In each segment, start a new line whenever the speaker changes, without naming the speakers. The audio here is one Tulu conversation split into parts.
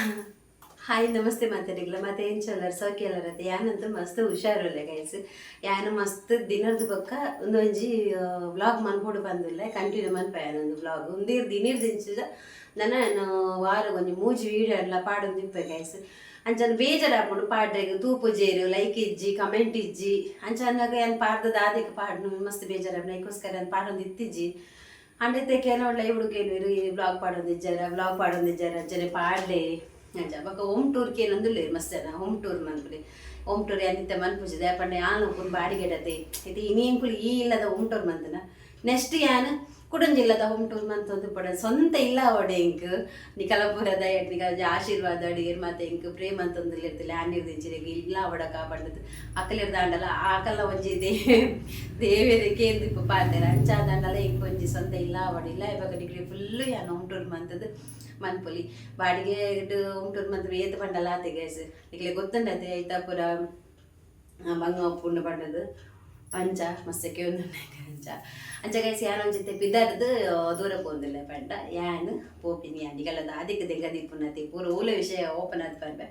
ಹಾಯ್, ನಮಸ್ತೆ ಮಾತೆರೆಗ್ಲ. ಮಾತ ಎಂಚ ಸೌಖ್ಯ ಎಲ್ಲರತ್ತೆ? ಯಾನಂತೂ ಮಸ್ತ್ ಹುಷಾರುಲ್ಲೆ ಗೈಸ್. ಯಾನು ಮಸ್ತ್ ದಿನರ್ದು ಬೊಕ್ಕ ಒಂದೊಂಜಿ ವ್ಲಾಗ್ ಮನ್ಪೊಡು ಬಂದಿಲ್ಲ, ಕಂಟಿನ್ಯೂ ಮನ್ಪೆ. ಒಂದು ವ್ಲಾಗ್ ಒಂದಿರ್ ದಿನಿರ್ ದಿಂಚಿದ ನನ ವಾರ ಒಂಜಿ ಮೂಜಿ ವೀಡಿಯೋ ಎಲ್ಲ ಪಾಡೊಂದು ಇಪ್ಪೆ ಗೈಸ್. ಅಂಚನ ಬೇಜಾರಾಪುಂಡು ಪಾಡ್ರೆಗ್. ತೂಪುಜೇರು, ಲೈಕ್ ಇಜ್ಜಿ, ಕಮೆಂಟ್ ಇಜ್ಜಿ. ಅಂಚ ಅನ್ನಗ ಯಾನ್ ಪಾಡ್ದ ದಾದೆಕ್ ಪಾಡ್ನು? ಮಸ್ತ್ ಬೇಜಾರಾಪುಂಡು. ಐಕೋಸ್ಕರ ಯಾನ್ ಪಾಡೊಂದು ಇತ್ತಿಜ್ಜಿ. ಅಂಡ ಕೆಲವು ಲೈವ್ ಕೇನುವೆರ್, ಈ ವ್ಲಾಗ್ ಪಾಡೊಂದಿಜ್ಜಾರ, ವ್ಲಾಗ್ ಪಾಡೊಂದಿಜ್ಜಾರ, ಅಂಚನೆ ಪಾಡ್ಲೆ ಅಂಚ. ಬೊಕ್ಕ ಹೋಮ್ ಟೂರ್ ಕೇನೊಂದುಲ್ಲೆರ್ ಮಸ್ತ್ ಜನ. ಹೋಮ್ ಟೂರ್ ಮನ್ಪುಲೆ, ಹೋಮ್ ಟೂರ್ ಯಾನ್ ಇತ್ತೆ ಮನ್ಪುಜಿ. ದಾಯೆ ಯಾನ್ ಪೂರ ಬಾಡಿಗೆಡತೆ ಇತ್ತೆ. ಇನಿ ಎಂಕುಲು ಈ ಇಲ್ಲದ ಹೋಮ್ ಟೂರ್ ಮಂತನ. ನೆಕ್ಸ್ಟ್ ಯಾನ್ ಕುಡೊಂಜಿ ಇಲ್ಲದ ಹೋಮ್ ಟೂರ್ ಮಂತೊಂದು ಪಡ. ಸ್ವಂತ ಇಲ್ಲ ಅವಡೆ ಎಂಕ್ ನಿಕಲ ಪೂರ ದಯಟ್, ನಿಕಲ ಆಶೀರ್ವಾದ ಅಡಿಗೆರ್ ಮಾತ ಎಂಕ್ ಪ್ರೇಮ ಅಂತಂದು ಆನಿರ್ದಿಂಚಿರೆಗ್ ಇಲ್ಲ ಅವಡಕ ಪಂಡದು ಅಕಲಿರ್ದಾಂಡಲ ಆಕಲ ಒಂಜಿ ದೇವೆರೆ ಕೇಂದು ಇಪ್ಪ ಪಾತೆರ. ಅಂಚಾದಂಡಲ ಎಂಕ್ ಒಂಜಿ ಸ್ವಂತ ಇಲ್ಲ ಅವಡ. ಇಲ್ಲ ಇವಾಗ ನಿಕ್ಲೆ ಫುಲ್ಲು ಯಾನ್ ಹೋಮ್ ಟೂರ್ ಮಂತದ್ದು ಮನ್ಪೊಲಿ. ಬಾಡಿಗೆ ಹೋಮ್ ಟೂರ್ ಮಂತ್ ಏತ್ ಪಂಡಲ ಆತೆ ಗೈಸ್. ನಿಕ್ಲೆ ಗೊತ್ತುಂಡತೆ, ಐತ ಪೂರ ಬಂಗ ಉಪ್ಪುಂಡು ಪಂಡದು. ಅಂಚ ಮಸ್ತ್ ಕೇಂದುಂಡೆ ಅಂಚ. ಅಂಚ ಗೈಸ್, ಯಾನ್ ಒಂಜಿತ್ತೆ ಪಿದರ್ದು ದೂರ ಪೋಂದಿಲ್ಲ ಪಂಡ ಯಾನ್ ಪೋಪಿನಿ. ಯಾನ್ ನಿಗಲ ದಾದಿಕ್ ದೆಂಗ ದೀಪುನತಿ ಪೂರ ಓಲ ವಿಷಯ ಓಪನ್ ಆದ್ ಪನ್ಪೆ.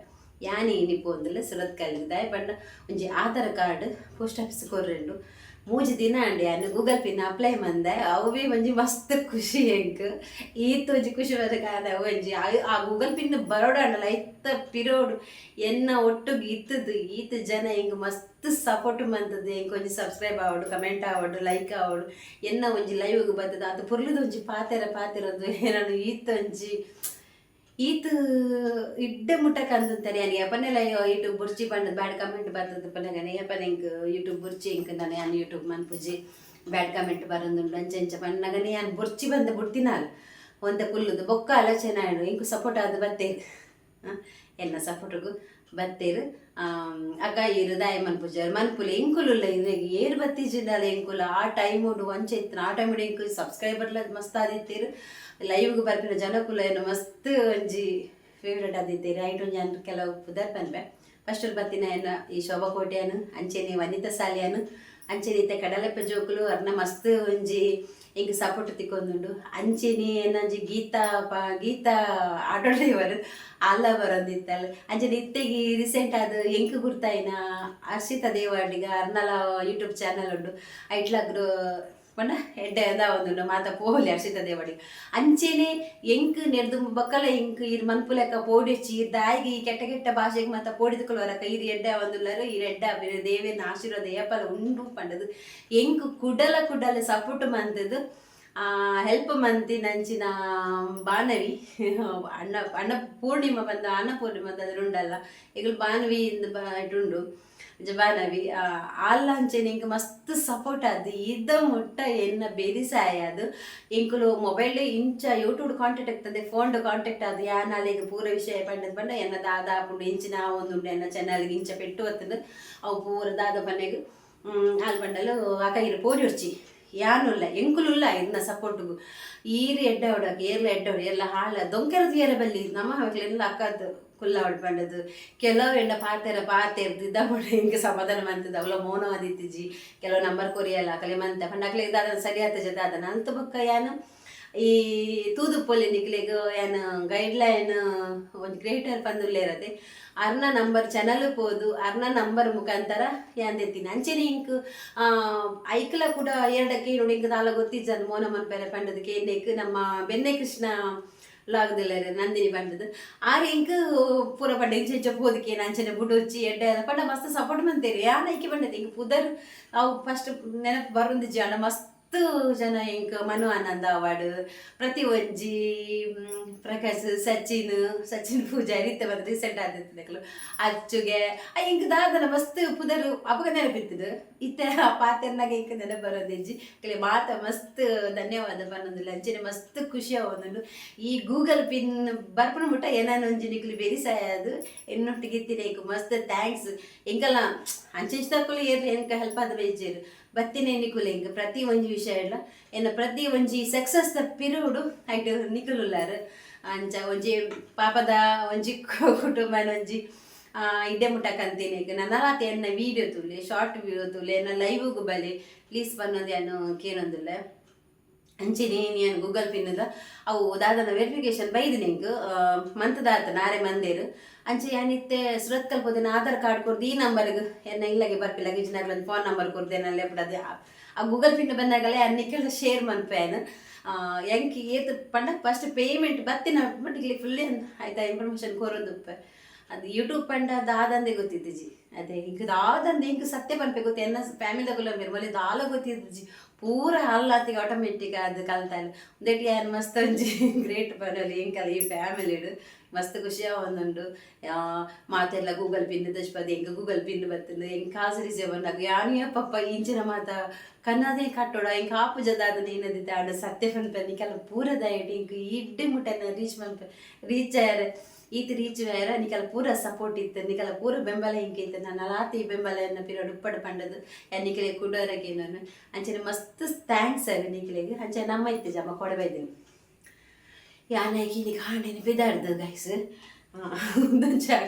ಯಾನ್ ಇನಿ ಪೋಂದಿಲ್ಲ ಸುರತ್ಕಲ್. ದಾಯೆ ಪಂಡ ಒಂಜಿ ಆಧಾರ್ ಕಾರ್ಡ್ ಪೋಸ್ಟ್ ಆಫೀಸ್ ಕೊರ್ರೆಂಡು. 3 ದಿನ ಅಂಡಿ ಯಾನ್ ಗೂಗಲ್ ಪಿನ್ ಅಪ್ಲೈ ಮಂದೆ. ಅವೇ ಒಂಜಿ ಮಸ್ತ್ ಖುಷಿ ಎಂಕ್. ಈತ್ ಒಂಜಿ ಖುಷಿ ಬರ ಕಾರಣ ಅವು ಒಂಜಿ ಆ ಆ ಗೂಗಲ್ ಪಿನ್ ಬರೋಡಾಂಡಲ ಐತ ಪಿರೋಡು ಎನ್ನ ಒಟ್ಟುಗು ಇತ್ತದು ಈತ್ ಜನ ಎಂಕ್ ಮಸ್ತ್ ಸಪೋರ್ಟ್ ಮಂತದ್ದು. ಎಂಕ್ ಒಂಜಿ ಸಬ್ಸ್ಕ್ರೈಬ್ ಆವಡು, ಕಮೆಂಟ್ ಆವಡು, ಲೈಕ್ ಆವಡು, ಎನ್ನ ಒಂಜಿ ಲೈವ್ಗೆ ಬತ್ತದ ಅದು ಪೊರ್ಲುದ ಒಂಜಿ ಪಾತೆರ ಪಾತೆರೊಂದು ಏನನು ಈತ್ ಒಂಜಿ ಈತ್ ಇಡ್ಡೆ ಮುಟ್ಟ ಕಂದಂತಾರೆ. ಯಾನ್ ಯಪನೆಲ ಯೂಟ್ಯೂಬ್ ಬುರ್ಚಿ ಪಂಡದ್ ಬ್ಯಾಡ್ ಕಮೆಂಟ್ ಬರ್ತದ ಪನ್ನಗನೆ, ಯಪನೆ ಎಂಕ್ ಯೂಟ್ಯೂಬ್ ಬುರ್ಚಿ, ಎಂಕ್ ನಾನು ಯಾನ್ ಯೂಟ್ಯೂಬ್ ಮನ್ಪುಜಿ, ಬ್ಯಾಡ್ ಕಮೆಂಟ್ ಬರಂದುಂಡು, ಅಂಚ ಇಂಚ ಪನ್ನಗನೆ ಯಾನ್ ಬುರ್ಚಿ ಬಂದ ಬುಡ್ತಿನಾಲ್. ಒಂತೆ ಕುಲ್ಲುದು ಬೊಕ್ಕ ಆಲೋಚನೆ ಆಂಡು. ಎಂಕ್ ಸಪೋರ್ಟ್ ಆದ್ ಬತ್ತೇರು, ಎನ್ನ ಸಪೋರ್ಟ್ಗು ಬತ್ತೇರು. ಅಕ್ಕ, ಈರು ದಾಯ ಮನ್ಪುಜಾರ್, ಮನ್ಪುಲೆ, ಎಂಕುಲುಲ್ಲ ಇರೆಗ್ ಏರ್ ಬತ್ತಿಜಿಂಡಲ ಎಂಕುಲು ಆ ಟೈಮ್ ಉಂಡು ಅಂಚ ಇತ್ತು. ಆ ಟೈಮ್ ಎಂಕು ಸಬ್ಸ್ಕ್ರೈಬರ್ಲ ಮಸ್ತ್ ಆದಿತ್ತೇರು. ಲೈವ್ಗೆ ಬರ್ಪಿನ ಜನಕುಲು ಏನು ಮಸ್ತ್ ಒಂಜಿ ಫೇವ್ರೇಟ್ ಆದಿತ್ತೇರು. ಐಟ್ ಒಂಜಿ ಅನ್ ಕೆಲವು ಪುದರ್ ಪನ್ಪೆ. ಫಸ್ಟ್ ಬತ್ತಿನ ಏನ ಈ ಶೋಭಾ ಕೋಟ್ಯಾನ್, ಅಂಚೆನೆ ವನಿತಾ ಸಾಲಿಯಾನ್, ಅಂಚೆನೆ ಇತ್ತೆ ಕಡಲಪ್ಪ ಜೋಕುಲು ಅರ್ನ ಮಸ್ತ್ ಒಂಜಿ ಎಂಕ್ ಸಪೋರ್ಟ್ ತಿಕ್ಕೊಂದುಂಡು. ಅಂಚೆನೆ ಏನಂಜಿ ಗೀತಾ ಗೀತಾ ಆಟೋ ಡ್ರೈವರ್ ಅಲ್ಲ ಬರೋದಿತ್ತಲ್ಲ. ಅಂಚೆನೆ ಇತ್ತೆಗಿ ರೀಸೆಂಟ್ ಆದ್ ಎಂಕ್ ಗುರ್ತಾಯಿನ ಹರ್ಷಿತಾ ದೇವಾಡಿಗ, ಅರ್ನಲ ಯೂಟ್ಯೂಬ್ ಚಾನಲ್ ಉಂಡು. ಐಟ್ಲಾಗ್ರು ಪಂಡ ಎಡ್ಡೆ ಒಂದುಂಡು, ಮಾತ ಪೋಲಿ ಹರ್ಷಿತಾ ದೇವಾಡಿಗ. ಅಂಚೆನೆ ಎಂಕ್ ನೆರ್ದು ಬೊಕ್ಕಲ ಎಂಕ್ ಇರ್ ಮನ್ಪುಲೆಕ ಪೋಡಿಚ್ಚಿ. ಇರ್ ದಾಯಿಗೆ ಈ ಕೆಟ್ಟ ಕೆಟ್ಟ ಭಾಷೆಗೆ ಮಾತ ಪೋಡಿದುಕುಲು ವರಕ. ಇರ್ ಎಡ್ಡೆ ಒಂದುಲ್ಲರು, ಇರ್ ಎಡ್ಡೆ ದೇವೇನ ಆಶೀರ್ವಾದ ಏಪಲ ಉಂಡು ಪಂಡದು ಎಂಕ್ ಕುಡಲ ಕುಡಲ ಸಪೋರ್ಟ್ ಮಂತದು ಹೆಲ್ಪ್ ಮಂತಿನಂಚಿನ ಬಾನವಿ ಅಣ್ಣ, ಅಣ್ಣ ಪೂರ್ಣಿಮಾ ಬಂದ ಅನ್ನ ಪೂರ್ಣಿಮಾ ಅದ್ರ ಉಂಡಲ್ಲ ಈಗಲು ಬಾನವಿ ಇಂದ ಉಂಡು ಬಾನವಿ ಆಲ್ಲ. ಅಂಚೆನೆ ಎಂಕ್ ಮಸ್ತ್ ಸಪೋರ್ಟ್ ಆದ್ ಇದ್ದ ಮುಟ್ಟ ಎನ್ನ ಬೆರಿಸಾಯ ಅದು. ಎಂಕುಲು ಮೊಬೈಲ್ ಇಂಚ ಯೂಟ್ಯೂಬ್ ಕಾಂಟ್ಯಾಕ್ಟ್ ಆಗ್ತದೆ, ಫೋನ್ ಕಾಂಟ್ಯಾಕ್ಟ್ ಅದು. ಯಾನಾಲೆಗ್ ಪೂರ ವಿಷಯ ಪಂಡದ್ ಪಂಡ ಎನ್ನ ದಾದ ಆಪುಂಡು, ಇಂಚಿನ ಆವೊಂದುಂಡು, ಎನ್ನ ಚಾನಲ್ಗೆ ಇಂಚ ಪೆಟ್ಟು ಬತ್ತುಂಡು, ಅವು ಪೂರ ದಾದ ಪನ್ನೆಗ್ ಆಲ್ ಪಂಡಲು, ಅಕ್ಕ, ಇರು ಪೋಡಿಯೊರ್ಚಿ, ಯಾನುಲ್ಲ, ಎಂಕುಲುಲ್ಲ ಇನ್ನ ಸಪೋರ್ಟ್ಗು. ಈರ್ ಎಡ್ಡೆ ಅವಡಕ್, ಏರ್ಲ ಎಡ್ಡೆ, ಏರ್ಲ ಹಾಳ ದೊಂಕೆರ ಏರ ಬಲ್ಲಿ ನಮ್ಮ ಅಕ್ಲೆಲ್ಲ ಅಕ್ಕದ್ದು ಕುಲ್ಲವಡ್ ಪಂಡದು. ಕೆಲವು ಎಣ್ಣ ಪಾತೆರ ಪಾತೆರ್ದು ಇದ್ದ ಹಿಂಗೆ ಸಮಾಧಾನ ಮಂತದ ಅವಲ ಮೌನ ಆದಿತ್ತಿಜಿ. ಕೆಲವು ನಂಬರ್ ಕೊರಿಯಲ್ಲ ಅಕಲೆ ಮಂತ ಪಂಡ ಅಕ್ಲೆ ದಾದ ಸರಿ ಆತಜ ದಾದನ ಅಂತ. ಬೊಕ್ಕ ಯಾನು ಈ ತೂದು ಪೊಲಿ ನಿಕ್ಲೆಗ್ ಯಾನ್ ಗೈಡ್ ಲೈನ್ ಒಂಜಿ ಕ್ರಿಯೇಟರ್ ಪಂದುಲ್ಲೇರತೆ, ಅರ್ನ ನಂಬರ್ ಚಾನಲ್ ಪೋದು ಅರ್ನ ನಂಬರ್ ಮುಖಾಂತರ ಯಾನ್ ದೆತ್ತಿನ. ಅಂಚೆನೆ ಇಂಕ್ ಐಕ್ಲ ಕೂಡ ಎರಡಕ್ಕೆ ನೋಡಿ ಇಂಕ್ ದಾಲ ಗೊತ್ತಿಜ್ಜಂದ್ ಮೋನ ಮನ್ಪೆರೆ ಪಂಡದು ಕೇಂದೇಕ್ ನಮ್ಮ ಬೆನ್ನೆ ಕೃಷ್ಣ ಲಾಗದಿಲ್ಲರೆ ನಂದಿನಿ ಪಂಡದು ಆರ್ ಇಂಕ್ ಪೂರ ಪಂಡ ಇಂಚ ಇಂಚ ಪೋದಿಕೇನ ಅಂಚನೆ ಬುಡೊಚ್ಚಿ ಎಡ್ಡೆ ಪಂಡ ಮಸ್ತ್ ಸಪೋರ್ಟ್ ಮಂತೇರಿ. ಯಾನ್ ಐಕೆ ಪಂಡದು ಇಂಕ್ ಪುದರ್ ಅವು ಫಸ್ಟ್ ನೆನಪು ಬರುಂದಿಜ್ಜಿ ಅಣ್ಣ. ಮಸ್ತ್ ಜನ ಎಂಕ್ ಮನು ಆನಂದ ಅವಾರ್ಡ್, ಪ್ರತಿ ಒಂಜಿ ಪ್ರಕಾಶ್, ಸಚಿನ್ ಸಚಿನ್ ಪೂಜಾರಿ ಇತ್ತೆ ಬಂದು ರೀಸೆಂಟ್ ಆದಿತ್ತು ಅಚ್ಚುಗೆ ಇಂಕ್ ದಾದನ ಮಸ್ತ್ ಪುದರ್ ಅಪಗ ನೆನಪಿತ್ತದು. ಇತ್ತೆ ಆ ಪಾತೆರ್ನಾಗ ಇಂಕ್ ನೆನಪು ಬರೋದಿಜ್ಜಿ. ಕೆಲೆ ಮಾತ ಮಸ್ತ್ ಧನ್ಯವಾದ ಪನ್ನೊಂದಿಲ್ಲ. ಅಂಚೆನೆ ಮಸ್ತ್ ಖುಷಿ ಆವೊಂದುಂಡು. ಈ ಗೂಗಲ್ ಪಿನ್ ಬರ್ಪುನ ಮುಟ್ಟ ಏನಾನ ಒಂಜಿ ನಿಕ್ಲು ಬೆರಿಸಾಯದು ಎನ್ನೊಟ್ಟಿಗೆ ಇತ್ತಿನ ಮಸ್ತ್ thanks. ಎಂಕಲ್ಲ ಅಂಚೆಂಚದಕ್ಕುಲು ಏರ್ಲ ಎಂಕ ಹೆಲ್ಪ್ ಆದ ಬೇಜೇರು ಬತ್ತಿನ ನಿಕುಲು ಎಂಕ್ ಪ್ರತಿ ಒಂಜಿ ವಿಷಯ ಇಲ್ಲ. ಎನ್ನ ಪ್ರತಿ ಒಂಜಿ ಸಕ್ಸಸ್ ದ ಪಿರುಡು ಐಟ್ ನಿಕುಲುಲ್ಲಾರು. ಅಂಚ ಒಂಜಿ ಪಾಪದ ಒಂಜಿ ಕುಟುಂಬನ ಒಂಜಿ ಇಡ್ಡೆ ಮುಟ್ಟ ಕಂತೀನಿ. ನನಲಾತ ಎನ್ನ ವೀಡಿಯೋ ತೂಲೆ, ಶಾರ್ಟ್ ವೀಡಿಯೋ ತೂಲೆ, ಎನ್ನ ಲೈವ್ಗು ಬಲೆ ಪ್ಲೀಸ್ ಪನ್ನೊಂದು ಯಾನು ಕೇನೊಂದುಲ್ಲೆ. ಅಂಚೆನೆ ಯಾನ್ ಗೂಗಲ್ ಪಿನ್ದ ಅವು ದಾದನ ವೆರಿಫಿಕೇಶನ್ ಬೈದು ನಿಂಕ್ ಮಂತ್ ನಾರೆ ಮಂದೇರು ಅಂಚೆ ಯಾನ್ ಇತ್ತೆ ಸುರತ್ಕಲ್ ಪೋದಿನ ಆಧಾರ್ ಕಾರ್ಡ್ ಕೊರ್ದು ಈ ನಂಬರ್ಗ್ ಎನ್ನ ಇಲ್ಲಗೆ ಬರ್ಪಿ ಲಗೇಜ್ ನಗಲೊಂದು ಫೋನ್ ನಂಬರ್ ಕೊರ್ದು ಲೆಪ್ಪಡದು ಆ ಗೂಗಲ್ ಪಿನ್ ಬಂದಾಗಲೇ ನಿಕ್ಕೆಲ್ಲ ಶೇರ್ ಮನ್ಪೇನು ಎಂಕ್ ಏತ್ ಪಂಡ ಫಸ್ಟ್ ಪೇಮೆಂಟ್ ಬತ್ತಿನ ಮಟ್ಟಿಗೆ ಫುಲ್ ಆಯ್ತಾ ಇನ್ಫಾರ್ಮೇಶನ್ ಕೊರೊಂದುಪ್ಪೆ ಅದು ಯೂಟ್ಯೂಬ್ ಪಂಡ ದಾದಂದೆ ಗೊತ್ತಿದ್ದಿಜಿ ಅದೇ ಇಂಕ್ ದಾದಂದೆ ಇಂಕ್ ಸತ್ಯ ಪನ್ಪೆ ಗೊತ್ತು ಎನ್ನ ಫ್ಯಾಮಿಲಿ ಮೊಲೆ ದಾಲ ಗೊತ್ತಿದ್ದಿಜಿ ಪೂರ ಅಲ್ಲಾತಿಗೆ ಆಟೋಮೆಟಿಕ್ ಅದು ಕಲ್ತಾಲ್ ಉಂದೆಟ್ ಯಾನ್ ಮಸ್ತ್ ಒಂಜಿ ಗ್ರೇಟ್ ಪನೊಲಿ ಎಂಕಲ್ ಈ ಫ್ಯಾಮಿಲಿಡ್ ಮಸ್ತ್ ಖುಷಿ ಆವೊಂದುಂಡು ಮಾತೆಲ್ಲ ಗೂಗಲ್ ಪಿನ್ ದಶ್ಪದಿ ಎಂಕ್ ಗೂಗಲ್ ಪಿನ್ ಬತ್ತುಂಡು ಎಂಕ್ ಕಾಸು ರಿಸೀವ್ ಬಂದಾಗ ಯಾನ್ ಪಪ್ಪ ಇಂಚಿನ ಮಾತ ಕನ್ನದೇ ಕಟ್ಟೋಡ ಎಂಕ್ ಆಪುಜ ದಾದ ಏನದಿತ್ತೆ ಆಂಡ ಸತ್ಯ ಪನ್ಪೆ ನಿಕಲ ಪೂರ ದಯಟ್ ಎಂಕ್ ಇಡ್ಡೆ ಮುಟ್ಟನ ರೀಚ್ ಮನ್ಪೆ ರೀಚ್ ಆಯರೆ ಈತ್ ರೀಚ್ ಆಯರ ನಿಕಲ ಪೂರ ಸಪೋರ್ಟ್ ಇತ್ತು ನಿಕಲ ಪೂರ ಬೆಂಬಲ ಇಂಕ ಇತ್ತು ನಾನು ಅಲಾತಿ ಬೆಂಬಲ ಎನ್ನ ಪಿರೋಡು ಉಪ್ಪಡು ಪಂಡದು ನಿಕಲೆ ಕುಡೋರಕ್ಕೆ ನಾನು ಅಂಚನೆ ಮಸ್ತ್ thanks ಅವೆ ನಿಕಲೆಗ್ ಅಂಚೆ ನಮ್ಮ ಇತ್ತು ಜಮ್ಮ ಕೊಡಬೈದಿನಿ ಯಾನಾಗಿ ನಿಕ ಹಾಂಡೇನಿ ಬಿದಾಡ್ದು ಗೈಸ್ ಒಂದೊಂದು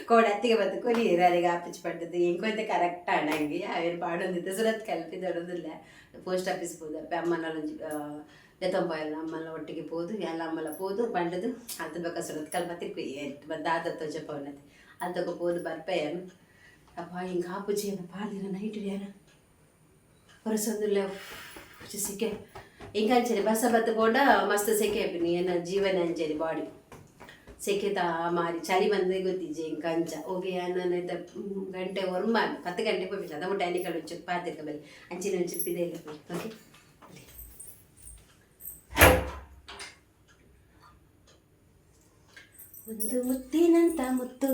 ಕೋಡೆ ಅತ್ತಿಗೆ ಬತ್ತು ಕೊಲಿಯರು ಅರೆಗೆ ಆಪಿಚ್ ಪಡ್ಡದು ಎಂಕೊಂತೆ ಕರೆಕ್ಟ್ ಆಣಂಗಿ ಅವೇನು ಪಾಡೊಂದಿತ್ತು ಸುರತ್ ಕಲ್ಪಿದೊಡೋದಿಲ್ಲ ಪೋಸ್ಟ್ ಆಫೀಸ್ ಪೋದು ಅಪ್ಪೆ ಅಮ್ಮನೊಂಜಿ ದೆತ್ತೊಂಬ ಅಮ್ಮನ ಒಟ್ಟಿಗೆ ಪೋದು ಎಲ್ಲ ಅಮ್ಮಲ ಪೋದು ಬಂಡದು ಅಂತ ಬೇಕಾ ಸುರತ್ ಕಲ್ ಬತ್ತಿರ್ಕು ದಾದ ತೋಜಪ್ಪವನತೆ ಅಂತಕ ಪೋದು ಬರ್ಪೇನು ಅಪ್ಪ ಹಿಂಗೆ ಆಪುಜಿ ಅನ್ನ ಪಾಡ್ದಿನ ನೈಟ್ ಯಾನ ಹೊರಸೊಂದುಲ್ಲ ಸಿಕ್ಕೆ ಹಿಂಗೆ ಅಂಚನೆ ಬಸ್ಸ ಬತ್ತು ಪೋಂಡ ಮಸ್ತ್ ಸೆಕೆ ಆಪಿನಿ ಏನ ಜೀವನ ಅಂಚನೆ ಬಾಡಿ ಸೆಕೆತ ಮಾರಿ ಚಳಿ ಬಂದೇ ಗೊತ್ತಿಜ್ಜಿ ಇಂಕ ಅಂಚ ಓಕೆ ನಾನು ಗಂಟೆ ಒರ್ಮ 10 ಗಂಟೆ ಪೋಪಿಲ್ಲ ಅದ ಮುಟ್ಟ ಅಲ್ಲಿ ಕಡೆ ಒಂಚೂರು ಪಾತಿರ್ಕ ಬಲ್ಲಿ ಅಂಚಿನ ಒಂಚೂರು ಪಿದೆ ಇಲ್ಲ ಓಕೆ. ಒಂದು ಮುತ್ತಿನಂತ ಮುತ್ತು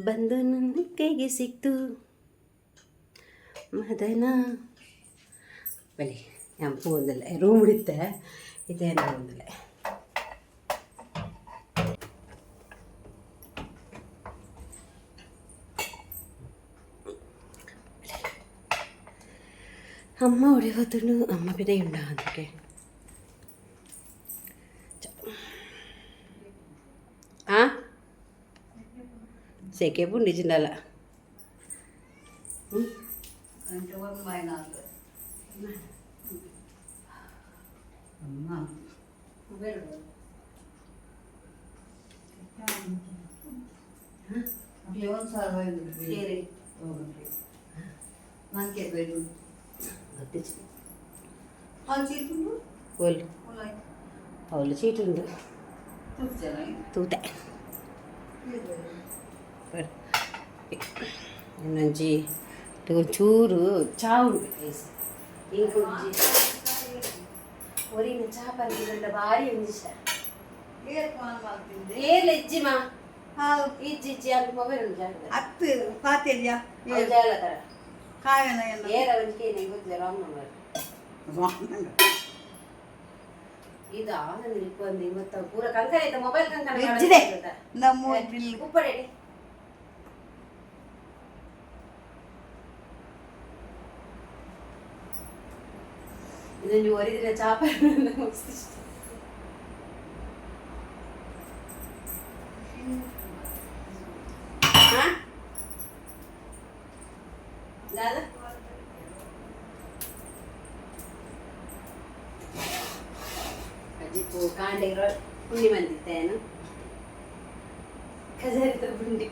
ಬಂದು ನನ್ನ ಕೈಗೆ ಸಿಕ್ತು ಮದನ ಬಲಿ ഞാൻ പോകുന്നില്ല റൂം എടുത്ത് ഇതേ പോകുന്നില്ല. അമ്മ ഒഴിവത്തുണ്ട് അമ്മ പിന്നെ ഉണ്ടാകുന്നൊക്കെ ಆ ಸೆಕೆ ಪುಂಡಿಚಿಂಡಲ್ಲ. ಅವಳು ಚೀಟ್ ಉಂಟು ತೂತೆ ಇನ್ನೊಂಜಿ ಒಂಚೂರು ಚಾ ಉಂಟು ಇಂಕೊಂಜಿ ಒರಿನ ಚಾ ಪರ್ಪಿನಂಡ ಭಾರಿ ಒಂಜಿ ಇಷ್ಟ. ಏರ್ಲ ಇಜ್ಜಿ ಮಾ ಇಜ್ಜಿ ಇಜ್ಜಿ ಅಲ್ಲಿ ಮೊಬೈಲ್ ಉಂಟು ಜಾಗದ.
ಅತ್ತು ಪಾತೆಲ್ಯ.
ಜಾಗತರ.
ಕಾಯನ.
ಏರ ಒಂಜಿ ಕೇನೆ ಗೊತ್ತಿಲ್ಲ, ರಾಂಗ್ ನಂಬರ್ ಇದು ಆನಂದ ಒಂದು ಇವತ್ತು ಪೂರ ಕಂಕಣ ಐತೆ ಮೊಬೈಲ್ ಕಂಕಣ.
ಇಜ್ಜಿದೆ. ನಮ್ಮ ಬಿಲ್.
ಉಪ್ಪಡೆಡಿ ಇದೊಂದು ಒರಿದಿನ ಚಾಪ ಮಸ್ತ್ ಇಷ್ಟ. ಹಾ? ದಾದ ಅಜ್ಜಿಪ್ಪು ಕಾಂಡೆ ಪುಂಡಿ ಬಂದಿತ್ತೇನು ಕಜಾರಿತ ಪುಂಡಿ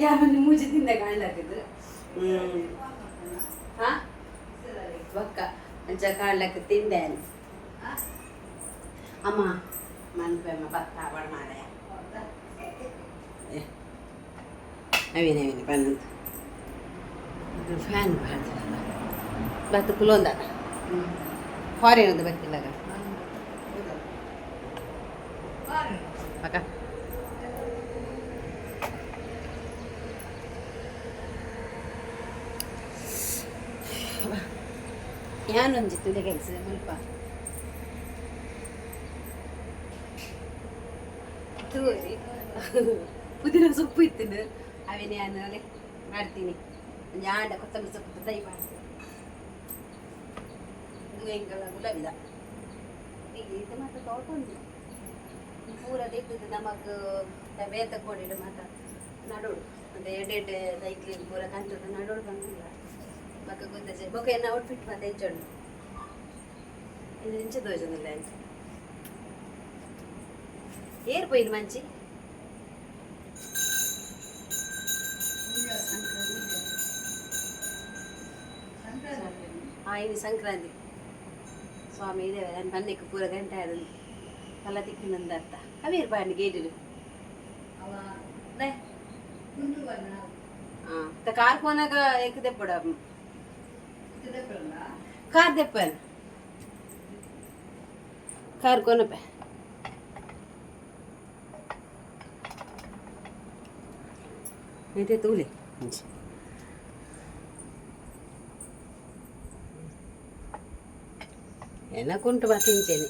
ಯಾವೊಂದು ಮೂಜಿ ತಿಂದ ಕಾಣ್ಲಾಕದು. ಹ್ಮ್ ಹಾ ಬೊಕ್ಕ ಅಂಚ ಕಾಣ್ಲಕ್ಕ ತಿಂದೆ ಅಮ್ಮ ಮನ್ಪೆಮ್ಮ ಬತ್ತ ಬಡ ಮಾರಾಯ ಅವಿನ ಅವಿನ ಪನ್ನಂತ ಫ್ಯಾನ್ ಬಾರ್ದಿಲ್ಲ ಬತ್ತ ಕುಲೊಂದ ಫಾರಿನ್ ಬತ್ತಿಲ್ಲಾಗ ಪಕ್ಕ. ಯಾನೊಂಜಿ ತುದೆ ಕೆಲಸ ಮುಲ್ಪ ತೂರಿ ಪುದೀನ ಸೊಪ್ಪು ಇತ್ತು ಅವೇನೆ ನಾನು ಮಾಡ್ತೀನಿ ಒಂಜಿ ಆಂಡ ಕೊತ್ತಂಬರಿ ಸೊಪ್ಪು ದೈ ಮಾಡ್ತೀನಿ. ಇದು ಎಂಕಲ್ಲ ಗುಲಾಬಿದ ಈಗ ಇದು ಮಾತ್ರ ತೋಟ ಉಂಟು ಪೂರ ದೆತ್ತದು ನಮಕ್ ಬೇತ ಕೊಡಿಡು ಮಾತ ನಡೋಡು ಮತ್ತೆ ಎಡೆ ಎಡೆ ದೈಕ್ಲಿ ಪೂರ ಕಂತದ ನಡೋಡು ಬಂದಿಲ್ಲ. ಬೊಕ್ಕ ಗೊತ್ತಜೆ ಬೊಕ್ಕ ಎನ್ನ ಔಟ್ಫಿಟ್ ಮತ್ತೆ ಎಂಚುಂಡು ಇದು ಎಂಚ ತೋಜೊಂದಿಲ್ಲ ಎಂಚ ಏರ್ ಪೋಯಿನ ಮಂಚಿ. ಹಾ, ಇನ್ನು ಸಂಕ್ರಾಂತಿ ಸ್ವಾಮಿ ಇದೆ. ನಾನು ಬನ್ನಕ್ಕೆ ಪೂರ ಗಂಟೆ ಆದ ತಲ ತಿಕ್ಕಿನಂದ ಅರ್ಥ. ಅವೇರ್ ಬಾಂಡ್ ಗೇಟಿಡು. ಹಾಂ, ಕಾರ್ ಪೋನಾಗ ಎಕ್ ದೆಪ್ಪಡ. ಕಾರ್ ದೆಪ್ಪನ್, ಕಾರ್ ಕೊನಪೆ. అయితే ತೂಲೆ ಮಂಚಿ. ಎನಕುಂಟು ಬತ್ತಿಂಚೇನೆ.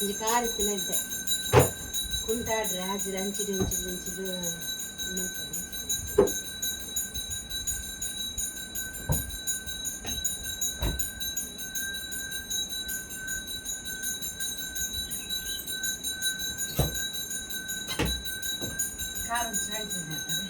ಒಂಜಿ ಕಾರ್ ಇತ್ತಿನ ಇದ್ದೆ ಕುಂಟಾಡ್ರೆ ಆಜಿರ ಅಂಚಿಡು ಅಂಚಿಡು ಅಂಚಿಡು ಮಲ್ಪೊಡು. ಕಾರ್ ಒಂಚೂರು ಅಂಚಿಡು ಮಾಡ್ತಾರೆ.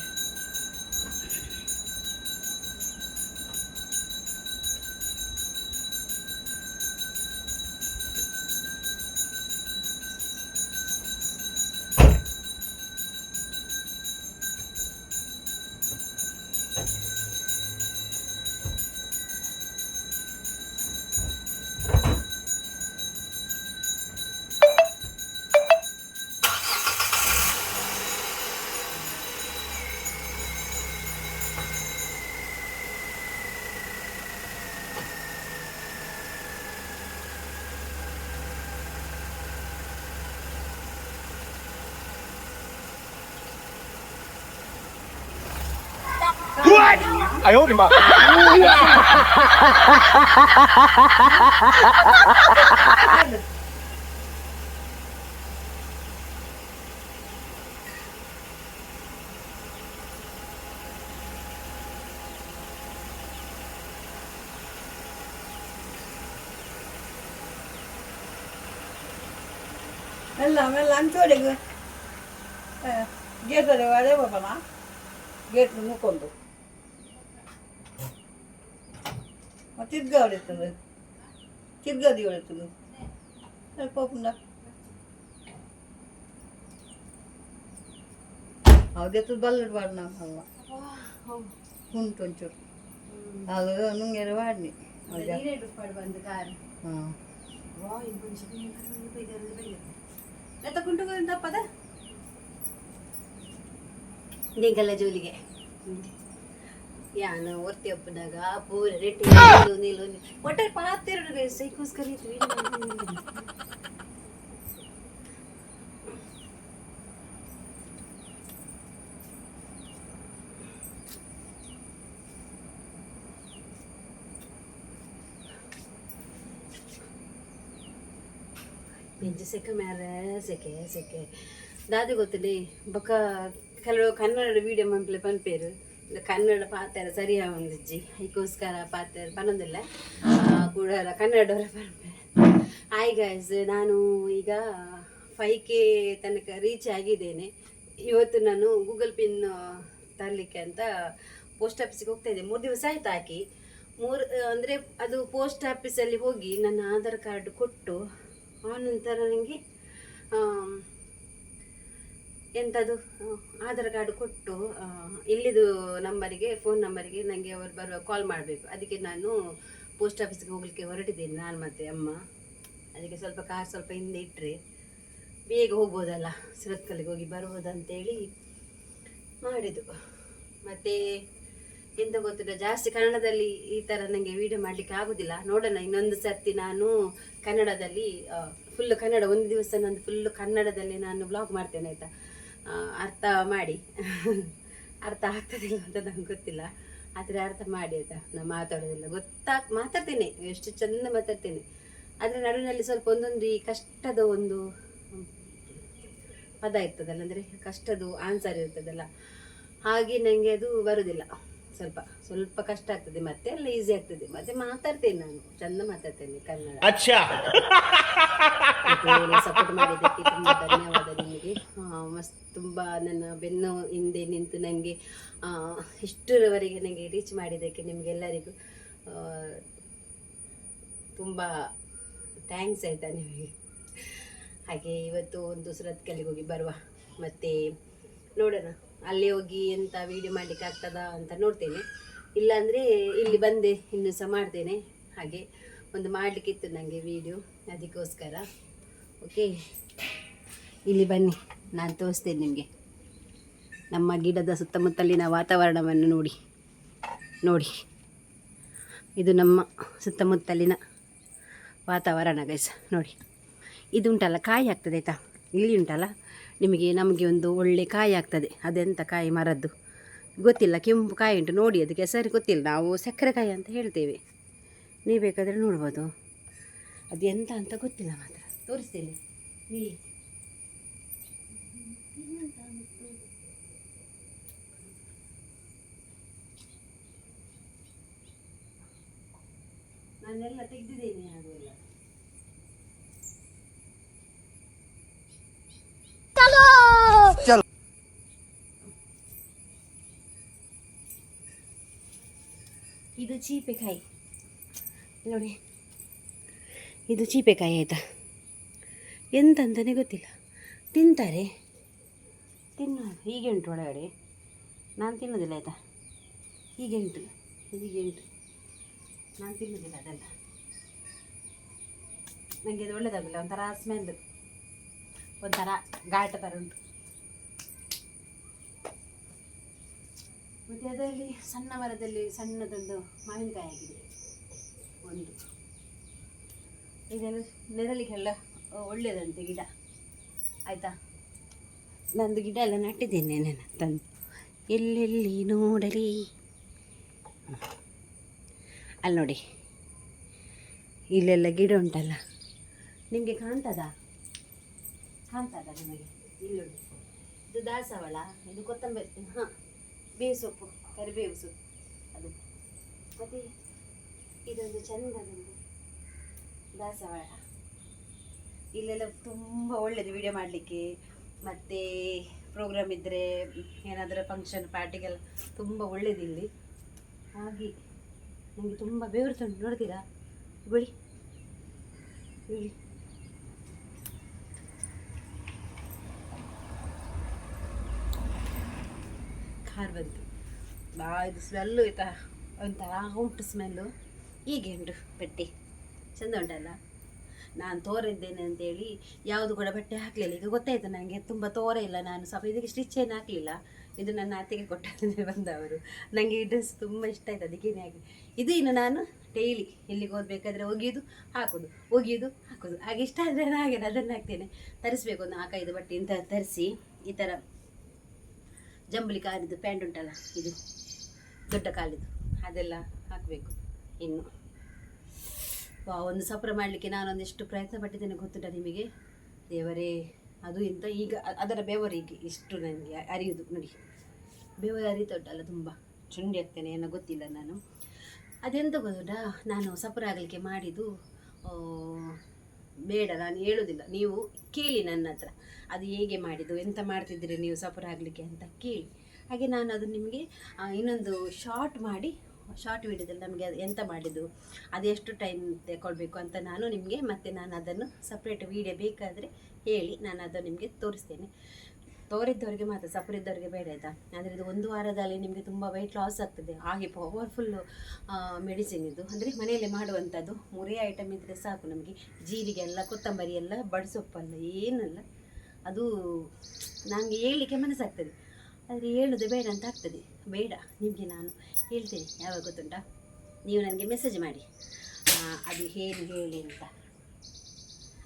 哎呦我的妈！
ಮೆಲ್ಲ ಮೆಲ್ಲ ಅಂಚೋಡಿಗೆ ಗೇಟ್ ಅದೇ ಹೋಗೋಣ. ಗೇಟ್ ಮುಕ್ಕೊಂಡು ಮತ್ತೆ ತಿರ್ಗ ಹೊಡಿತದೆ, ತಿರ್ಗದಿ ಹೊಡಿತದೆ ಪೋಪುಂಡ. ಹೌದೆತ್ತು ಬಲ್ಲಡ್ ವಾಡ್ನ ಅಲ್ಲ ಉಂಟು ಒಂಚೂರು ಅದು ನುಂಗೇರು ವಾಡ್ನಿ.
ನೀರೇಡು ಉಪ್ಪಾಡು ಬಂದು ಕಾರ್.
ಹಾಂ.
ವಾ, ಇಂಕೊಂಚ ಎತ್ತ ಕುಂಟು ತಪ್ಪದ ನಿಂಗೆಲ್ಲ ಜೋಲಿಗೆ. ಯಾನು ಒರ್ತಿ ಒಪ್ಪನಾಗ ಪೂರ ರೆಟ್ಟಿ ನಿಲ್ಲು ನಿಲ್ಲು ಒಟ್ಟಾರೆ ಪಾತೆರಡು ಗೈಸ್. ಸೈಕೋಸ್ಕರ ಇತ್ತು. ಮೆಂಚ ಸೆಕೆ ಮ್ಯಾಲೆ ಸೆಕೆ ಸೆಕೆ ದಾದ ಗೊತ್ತಿಲ್ಲ. ಬೊಕ್ಕ ಕೆಲವು ಕನ್ನಡ ವೀಡಿಯೋ ಮನ್ಪಲೆ ಪನ್ಪೇರು. ಕನ್ನಡ ಪಾತೆರ ಸರಿಯಾ ಒಂದಿಜ್ಜಿ, ಐಕೋಸ್ಕರ ಪಾತೆರ ಪನೊಂದಿಲ್ಲ ಕೂಡ ಕನ್ನಡವರ ಪನ್ಪೆ. ಹಾಯ್ ಗಾಯ್ಸ್, ನಾನು ಈಗ 5K ತನಕ ರೀಚ್ ಆಗಿದ್ದೇನೆ. ಇವತ್ತು ನಾನು ಗೂಗಲ್ ಪಿನ್ ತರಲಿಕ್ಕೆ ಅಂತ ಪೋಸ್ಟ್ ಆಫೀಸಿಗೆ ಹೋಗ್ತಾ ಇದ್ದೆ. 3 ದಿವಸ ಆಯ್ತು ಹಾಕಿ. ಮೂರು ಅಂದರೆ ಅದು ಪೋಸ್ಟ್ ಆಫೀಸಲ್ಲಿ ಹೋಗಿ ನನ್ನ ಆಧಾರ್ ಕಾರ್ಡ್ ಕೊಟ್ಟು, ಆನಂತರ ನನಗೆ ಎಂಥದು ಆಧಾರ್ ಕಾರ್ಡ್ ಕೊಟ್ಟು, ಇಲ್ಲಿದು ನಂಬರಿಗೆ, ಫೋನ್ ನಂಬರಿಗೆ ನನಗೆ ಅವರು ಬರುವ ಕಾಲ್ ಮಾಡಬೇಕು. ಅದಕ್ಕೆ ನಾನು ಪೋಸ್ಟ್ ಆಫೀಸ್ಗೆ ಹೋಗಲಿಕ್ಕೆ ಹೊರಟಿದ್ದೇನೆ, ನಾನು ಮತ್ತು ಅಮ್ಮ. ಅದಕ್ಕೆ ಸ್ವಲ್ಪ ಕಾರ್ ಸ್ವಲ್ಪ ಹಿಂದೆ ಇಟ್ಟರೆ ಬೇಗ ಹೋಗ್ಬೋದಲ್ಲ, ಸುರತ್ಕಲ್ಲಿಗೆ ಹೋಗಿ ಬರ್ಬೋದು ಅಂತೇಳಿ ಮಾಡಿದ್ದು. ಮತ್ತು ಎಂತ ಗೊತ್ತಿಲ್ಲ, ಜಾಸ್ತಿ ಕನ್ನಡದಲ್ಲಿ ಈ ಥರ ನನಗೆ ವೀಡಿಯೋ ಮಾಡಲಿಕ್ಕೆ ಆಗೋದಿಲ್ಲ. ನೋಡೋಣ, ಇನ್ನೊಂದು ಸರ್ತಿ ನಾನು ಕನ್ನಡದಲ್ಲಿ ಫುಲ್ಲು ಕನ್ನಡ, ಒಂದು ದಿವಸ ನಂದು ಫುಲ್ಲು ಕನ್ನಡದಲ್ಲಿ ನಾನು ವ್ಲಾಗ್ ಮಾಡ್ತೇನೆ, ಆಯಿತಾ? ಅರ್ಥ ಮಾಡಿ. ಅರ್ಥ ಆಗ್ತದಿಲ್ಲ ಅಂತ ನಂಗೆ ಗೊತ್ತಿಲ್ಲ, ಆದರೆ ಅರ್ಥ ಮಾಡಿ, ಆಯಿತಾ? ನಾನು ಮಾತಾಡೋದಿಲ್ಲ ಗೊತ್ತಾಗ್ ಮಾತಾಡ್ತೇನೆ, ಎಷ್ಟು ಚಂದ ಮಾತಾಡ್ತೇನೆ. ಆದರೆ ನಡುವಿನಲ್ಲಿ ಸ್ವಲ್ಪ ಒಂದೊಂದು ಈ ಕಷ್ಟದ ಒಂದು ಪದ ಇರ್ತದಲ್ಲ, ಅಂದರೆ ಕಷ್ಟದ ಆನ್ಸರ್ ಇರ್ತದಲ್ಲ, ಹಾಗೆ ನನಗೆ ಅದು ಬರೋದಿಲ್ಲ. ಸ್ವಲ್ಪ ಸ್ವಲ್ಪ ಕಷ್ಟ ಆಗ್ತದೆ, ಮತ್ತೆ ಎಲ್ಲ ಈಸಿ ಆಗ್ತದೆ. ಮತ್ತೆ ಮಾತಾಡ್ತೇನೆ ನಾನು, ಚಂದ ಮಾತಾಡ್ತೇನೆ ಕನ್ನಡ.
अच्छा।
ಸಪೋರ್ಟ್ ಮಾಡಿದ್ದಕ್ಕೆ ತುಂಬ ಧನ್ಯವಾದ ನಿಮಗೆ. ಮಸ್ತ್ ತುಂಬ ನನ್ನ ಬೆನ್ನು ಹಿಂದೆ ನಿಂತು ನನಗೆ ಇಷ್ಟರವರೆಗೆ ನನಗೆ ರೀಚ್ ಮಾಡಿದ್ದಕ್ಕೆ ನಿಮಗೆಲ್ಲರಿಗೂ ತುಂಬ thanks ಆಯಿತಾ ನಿಮಗೆ. ಹಾಗೆ ಇವತ್ತು ಒಂದು ಸುರತ್ಕಲ್ಲಿಗೆ ಹೋಗಿ ಬರುವ, ಮತ್ತು ನೋಡೋಣ ಅಲ್ಲಿ ಹೋಗಿ ಎಂತ ವೀಡಿಯೋ ಮಾಡಲಿಕ್ಕೆ ಆಗ್ತದಾ ಅಂತ ನೋಡ್ತೇನೆ. ಇಲ್ಲಾಂದರೆ ಇಲ್ಲಿ ಬಂದೆ ಇನ್ನೂ ಸಹ ಮಾಡ್ತೇನೆ. ಹಾಗೆ ಒಂದು ಮಾಡಲಿಕ್ಕಿತ್ತು ನನಗೆ ವೀಡಿಯೋ, ಅದಕ್ಕೋಸ್ಕರ. ಓಕೆ, ಇಲ್ಲಿ ಬನ್ನಿ, ನಾನು ತೋರಿಸ್ತೇನೆ ನಿಮಗೆ ನಮ್ಮ ಗಿಡದ ಸುತ್ತಮುತ್ತಲಿನ ವಾತಾವರಣವನ್ನು. ನೋಡಿ ನೋಡಿ, ಇದು ನಮ್ಮ ಸುತ್ತಮುತ್ತಲಿನ ವಾತಾವರಣ ಗೈಸ್. ನೋಡಿ, ಇದು ಉಂಟಲ್ಲ, ಕಾಯಿ ಆಗ್ತದೆ ಆಯಿತಾ. ಇಲ್ಲಿ ಉಂಟಲ್ಲ ನಿಮಗೆ, ನಮಗೆ ಒಂದು ಒಳ್ಳೆ ಕಾಯಿ ಆಗ್ತದೆ. ಅದೆಂತ ಕಾಯಿ ಮರದ್ದು ಗೊತ್ತಿಲ್ಲ, ಕೆಂಪು ಕಾಯಿ ಉಂಟು ನೋಡಿ. ಅದಕ್ಕೆ ಹೆಸರು ಗೊತ್ತಿಲ್ಲ, ನಾವು ಸಕ್ಕರೆ ಕಾಯಿ ಅಂತ ಹೇಳ್ತೇವೆ. ನೀವು ಬೇಕಾದರೆ ನೋಡ್ಬೋದು, ಅದು ಎಂತ ಅಂತ ಗೊತ್ತಿಲ್ಲ ಮಾತ್ರ. ತೋರಿಸ್ತೇನೆ ಇಲ್ಲಿ. ಎಂತ ಗೊತ್ತು? ನಾನೆಲ್ಲ ತೆಗೆದಿದ್ದೇನೆ ಅದು ಎಲ್ಲ. ಇದು ಚೀಪೆಕಾಯಿ ನೋಡಿ, ಇದು ಚೀಪೆಕಾಯಿ ಆಯಿತಾ. ಎಂತ ಅಂತಲೇ ಗೊತ್ತಿಲ್ಲ, ತಿಂತಾರೆ. ತಿನ್ನೋ ಹೀಗೆ ಉಂಟು ಒಳಗಡೆ. ನಾನು ತಿನ್ನೋದಿಲ್ಲ ಆಯಿತಾ. ಹೀಗೆ ಉಂಟು, ಹೀಗೆ ಉಂಟು. ನಾನು ತಿನ್ನೋದಿಲ್ಲ ಅದೆಲ್ಲ, ನನಗೆ ಅದು ಒಳ್ಳೆಯದಾಗಲ್ಲ. ಒಂಥರ ಸ್ಮೆಲ್, ಒಂಥರ ಘಾಟ ಥರ ಉಂಟು. ಮತ್ತು ಅದರಲ್ಲಿ ಸಣ್ಣ ಮರದಲ್ಲಿ ಸಣ್ಣದೊಂದು ಮಾವಿನಕಾಯಿ ಆಗಿದೆ ಒಂದು. ಇದೆಲ್ಲ ನೆರಳಿಗೆಲ್ಲ ಒಳ್ಳೆಯದಂತೆ ಗಿಡ ಆಯಿತಾ. ನಂದು ಗಿಡ ಎಲ್ಲ ನಟ್ಟಿದ್ದೇನೆ ನಾನು ತಂದು. ಎಲ್ಲೆಲ್ಲಿ ನೋಡಲಿ, ಅಲ್ಲಿ ನೋಡಿ, ಇಲ್ಲೆಲ್ಲ ಗಿಡ ಉಂಟಲ್ಲ, ನಿಮಗೆ ಕಾಣ್ತದಾ? ಕಾಣ್ತದಾ ನಿಮಗೆ? ಇಲ್ಲಿ ನೋಡಿ, ಇದು ದಾಸವಾಳ, ಇದು ಕೊತ್ತಂಬರಿ, ಹಾಂ, ಬೇವು ಸೊಪ್ಪು, ಕರಿಬೇವು ಸೊಪ್ಪು ಅದು. ಮತ್ತು ಇದೊಂದು ಚಂದದೊಂದು ದಾಸವಾಳ. ಇಲ್ಲೆಲ್ಲ ತುಂಬ ಒಳ್ಳೆಯದು ವಿಡಿಯೋ ಮಾಡಲಿಕ್ಕೆ, ಮತ್ತು ಪ್ರೋಗ್ರಾಮ್ ಇದ್ದರೆ, ಏನಾದರೂ ಫಂಕ್ಷನ್ ಪಾರ್ಟಿಗೆಲ್ಲ ತುಂಬ ಒಳ್ಳೆಯದು ಇಲ್ಲಿ. ಹಾಗೆ ನನಗೆ ತುಂಬ ಬೆವರ್ತುಂಟು, ನೋಡ್ತೀರಾ? ಬಿಳಿ ಬಿಳಿ. ಕಾರ್ ಬಂತು. ಬಾ, ಇದು ಸ್ಮೆಲ್ಲು ಆಯ್ತಾ, ಒಂಥರ ಉಂಟು ಸ್ಮೆಲ್ಲು. ಹೀಗೆ ಉಂಟು ಬಟ್ಟೆ, ಚಂದ ಉಂಟಲ್ಲ. ನಾನು ತೋರಿದ್ದೇನೆ ಅಂತೇಳಿ ಯಾವುದು ಕೂಡ ಬಟ್ಟೆ ಹಾಕಲಿಲ್ಲ. ಈಗ ಗೊತ್ತಾಯಿತು ನನಗೆ, ತುಂಬ ತೋರೆ ಇಲ್ಲ. ನಾನು ಸ್ವಲ್ಪ ಇದಕ್ಕೆ ಸ್ಟಿಚ್ ಏನು ಹಾಕಲಿಲ್ಲ. ಇದು ನನ್ನ ಅತ್ತೆಗೆ ಕೊಟ್ಟರೆ ಬಂದವರು. ನನಗೆ ಈ ಡ್ರೆಸ್ ತುಂಬ ಇಷ್ಟ ಆಯ್ತು, ಅದಕ್ಕೇನೆ ಹಾಕಿ. ಇದು ಇನ್ನು ನಾನು ಡೈಲಿ ಎಲ್ಲಿಗೆ ಹೋಗ್ಬೇಕಾದ್ರೆ ಒಗೆಯೋದು ಹಾಕೋದು, ಒಗೆಯೋದು ಹಾಕೋದು. ಹಾಗೆ ಇಷ್ಟ ಆದರೆ ನಾನು ಹಾಗೆ ಅದನ್ನು ಹಾಕ್ತೇನೆ. ತರಿಸ್ಬೇಕು ಒಂದು ನಾಲ್ಕೈದು ಬಟ್ಟೆ ಇಂಥ ತರಿಸಿ. ಈ ಥರ ಜಂಬಲಿ ಕಾಲಿದ್ದು ಪ್ಯಾಂಟ್ ಉಂಟಲ್ಲ, ಇದು ದೊಡ್ಡ ಕಾಲಿದ್ದು, ಅದೆಲ್ಲ ಹಾಕಬೇಕು ಇನ್ನು. ವಾ, ಒಂದು ಸಫರ ಮಾಡಲಿಕ್ಕೆ ನಾನೊಂದಿಷ್ಟು ಪ್ರಯತ್ನ ಪಟ್ಟಿದ್ದೇನೆ ಗೊತ್ತುಂಟ ನಿಮಗೆ? ದೇವರೇ, ಅದು ಎಂತ ಈಗ ಅದರ ಬೆವರಿಗೆ ಇಷ್ಟು ನನಗೆ ಅರಿಯುವುದು ನೋಡಿ. ಬೆವರು ಅರಿತಾ ಉಂಟಲ್ಲ, ತುಂಬ ಚುಂಡಿ ಆಗ್ತೇನೆ ಏನೋ ಗೊತ್ತಿಲ್ಲ ನಾನು. ಅದೆಂತ ಗೊತ್ತುಂಟಾ, ನಾನು ಸಫರ ಆಗಲಿಕ್ಕೆ ಮಾಡಿದ್ದು ಬೇಡ, ನಾನು ಹೇಳುವುದಿಲ್ಲ. ನೀವು ಕೇಳಿ ನನ್ನ ಹತ್ರ, ಅದು ಹೇಗೆ ಮಾಡಿದ್ದು, ಎಂತ ಮಾಡ್ತಿದ್ದೀರಿ ನೀವು ಸಫರ ಆಗಲಿಕ್ಕೆ ಅಂತ ಕೇಳಿ. ಹಾಗೆ ನಾನು ಅದು ನಿಮಗೆ ಇನ್ನೊಂದು ಶಾರ್ಟ್ ಮಾಡಿ, ಶಾರ್ಟ್ ವೀಡಿಯೋದಲ್ಲಿ ನಮಗೆ ಅದು ಎಂತ ಮಾಡಿದ್ದು, ಅದು ಎಷ್ಟು ಟೈಮ್ ತಗೊಳ್ಬೇಕು ಅಂತ ನಾನು ನಿಮಗೆ ಮತ್ತೆ ನಾನು ಅದನ್ನು ಸಪ್ರೇಟ್ ವೀಡಿಯೋ ಬೇಕಾದರೆ ಹೇಳಿ, ನಾನು ಅದನ್ನು ನಿಮಗೆ ತೋರಿಸ್ತೇನೆ. ತೋರಿದ್ದವರಿಗೆ ಮಾತ್ರ, ಸಪರಿದ್ದವರಿಗೆ ಬೇಡ ಆಯಿತಾ. ಅಂದರೆ ಇದು ಒಂದು ವಾರದಲ್ಲಿ ನಿಮಗೆ ತುಂಬ ವೆಯ್ಟ್ ಲಾಸ್ ಆಗ್ತದೆ. ಹಾಗೆ ಪವರ್ಫುಲ್ ಮೆಡಿಸಿನ್ ಇದು. ಅಂದರೆ ಮನೆಯಲ್ಲೇ ಮಾಡುವಂಥದ್ದು. ಮೂರೇ ಐಟಮ್ ಇದ್ದರೆ ಸಾಕು ನಮಗೆ. ಜೀರಿಗೆ ಎಲ್ಲ, ಕೊತ್ತಂಬರಿ ಎಲ್ಲ, ಬಡಿಸೊಪ್ಪಲ್ಲ, ಏನಲ್ಲ ಅದು. ನನಗೆ ಹೇಳಲಿಕ್ಕೆ ಮನಸ್ಸಾಗ್ತದೆ, ಆದರೆ ಹೇಳೋದು ಬೇಡ ಅಂತ ಆಗ್ತದೆ. ಬೇಡ, ನಿಮಗೆ ನಾನು ಹೇಳ್ತೇನೆ. ಯಾವಾಗ ಗೊತ್ತುಂಟಾ? ನೀವು ನನಗೆ ಮೆಸೇಜ್ ಮಾಡಿ, ಅದು ಏನು ಹೇಳಿ ಅಂತ.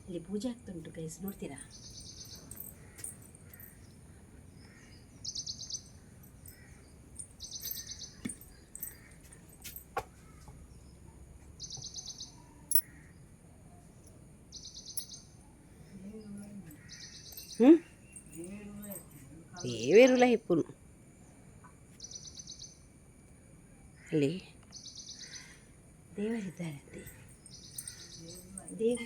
ಅಲ್ಲಿ ಪೂಜೆ ಆಗ್ತುಂಟು ಗೈಸ್, ನೋಡ್ತೀರಾ? ಹ್ಞೂ, ದೇವೇರುಲ ಇಪ್ಪುನು. ಅಲ್ಲಿ ದೇವರಿದ್ದಾರೆ. ದೇವ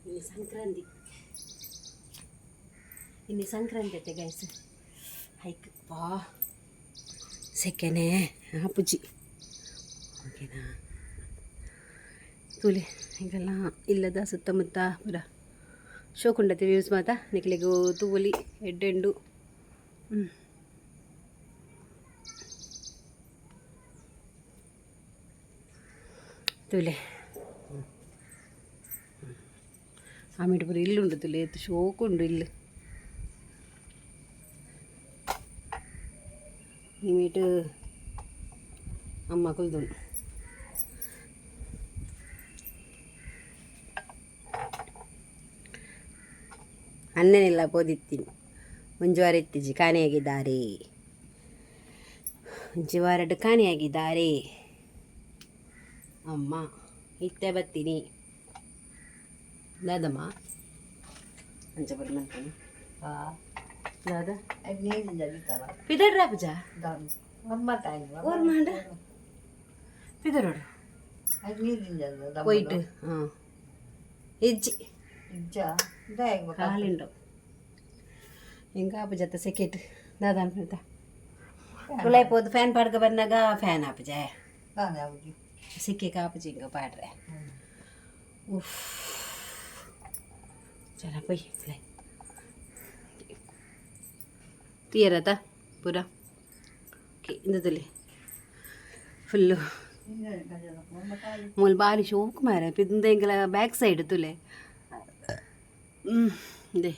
ಇನ್ನು ಸಂಕ್ರಾಂತಿ, ಇನ್ನು ಸಂಕ್ರಾಂತಿ ಅತ್ತೆ ಗೈಸ್. ಹೈಕ್ ಪಾ ಸೆಕೆನೆ ಪುಜ್ಜಿ. ಓಕೆನಾ? ತೂಲೆ, ಈಗೆಲ್ಲ ಇಲ್ಲದ ಸುತ್ತಮುತ್ತ ಪೂರ ಶೋಕುಂಡತೆ ವ್ಯೂಸ್ ಮಾತ ನಿಕ್ಲೆಗ್ ತೂವೊಲಿ ಎಡ್ಡೆಂಡು. ತೂಲೆ, ಆಮೇಲೆ ಪೂರ ಇಲ್ಲುಂಡು. ತೂಲೆ, ಏತ್ ಶೋಕುಂಡು ಇಲ್ಲು. ಈ ಮೀಟ್ ಅಮ್ಮ ಕುಲ್ದುಂಡು. ಅನ್ನನೆಲ್ಲ ಪೋದಿತ್ತೀನಿ. ಒಂಜಿ ವಾರ ಇತ್ತಿಜಿ, ಕಾಣೆಯಾಗಿದ್ದಾರೆ. ಒಂಜಿ ವಾರಡ್ ಕಾಣೆಯಾಗಿದ್ದಾರೆ ಅಮ್ಮ. ಇತ್ತೆ ಬತ್ತೀನಿ. ದಾದಮ್ಮ, ಅಂಚ ಪೂರ ಮನ್ಪುನು? ದಾದ?
ನೀರು ಜರಿತಾರ.
ಪಿದಡ್ರಾ ಪೂಜಾ.
ಒಮ್ಮತಾಯಿ.
ಓರ್ಮಾಂಡ ಪಿದರೋಡು.
ನೀರು.
ಪೋಯಿಟ್ ಹಾಂ ಇಜ್ಜಿ.
ಇಜ್ಜ ಇದಾಗಿ.
ಕಾಲಿಂಡು ಹಿಂಗ ಆಪುಜತ್ತ ಸೆಕೆಟ್. ದಾದ ಅನ್ಪುಂತ ಕುಲಾಯ್ ಪೋದು ಫ್ಯಾನ್ ಪಾಡ್ಕ ಬಂದಾಗ ಫ್ಯಾನ್ ಆಪುಜೆ.
ಯಾವುದು?
ಸಿಕ್ಕಿ ಕಾಪುಜಿ. ಹಿಂಗ ಪಾಡ್ರೆ. ಉಫ್, ಚಲ ಪೊಯ್ ಕುಲಾಯ್. ತೀಯರತ ಪೂರ. ಓಕೆ, ಇಂದದಲ್ಲಿ ಫುಲ್ಲು ಮೂಲು ಬಾರಿ ಶೋಕು ಮಾರೆ. ಪಿಂದ ಎಂಕಲ ಬ್ಯಾಕ್ ಸೈಡ್ ತುಲೆ. ಇದೆ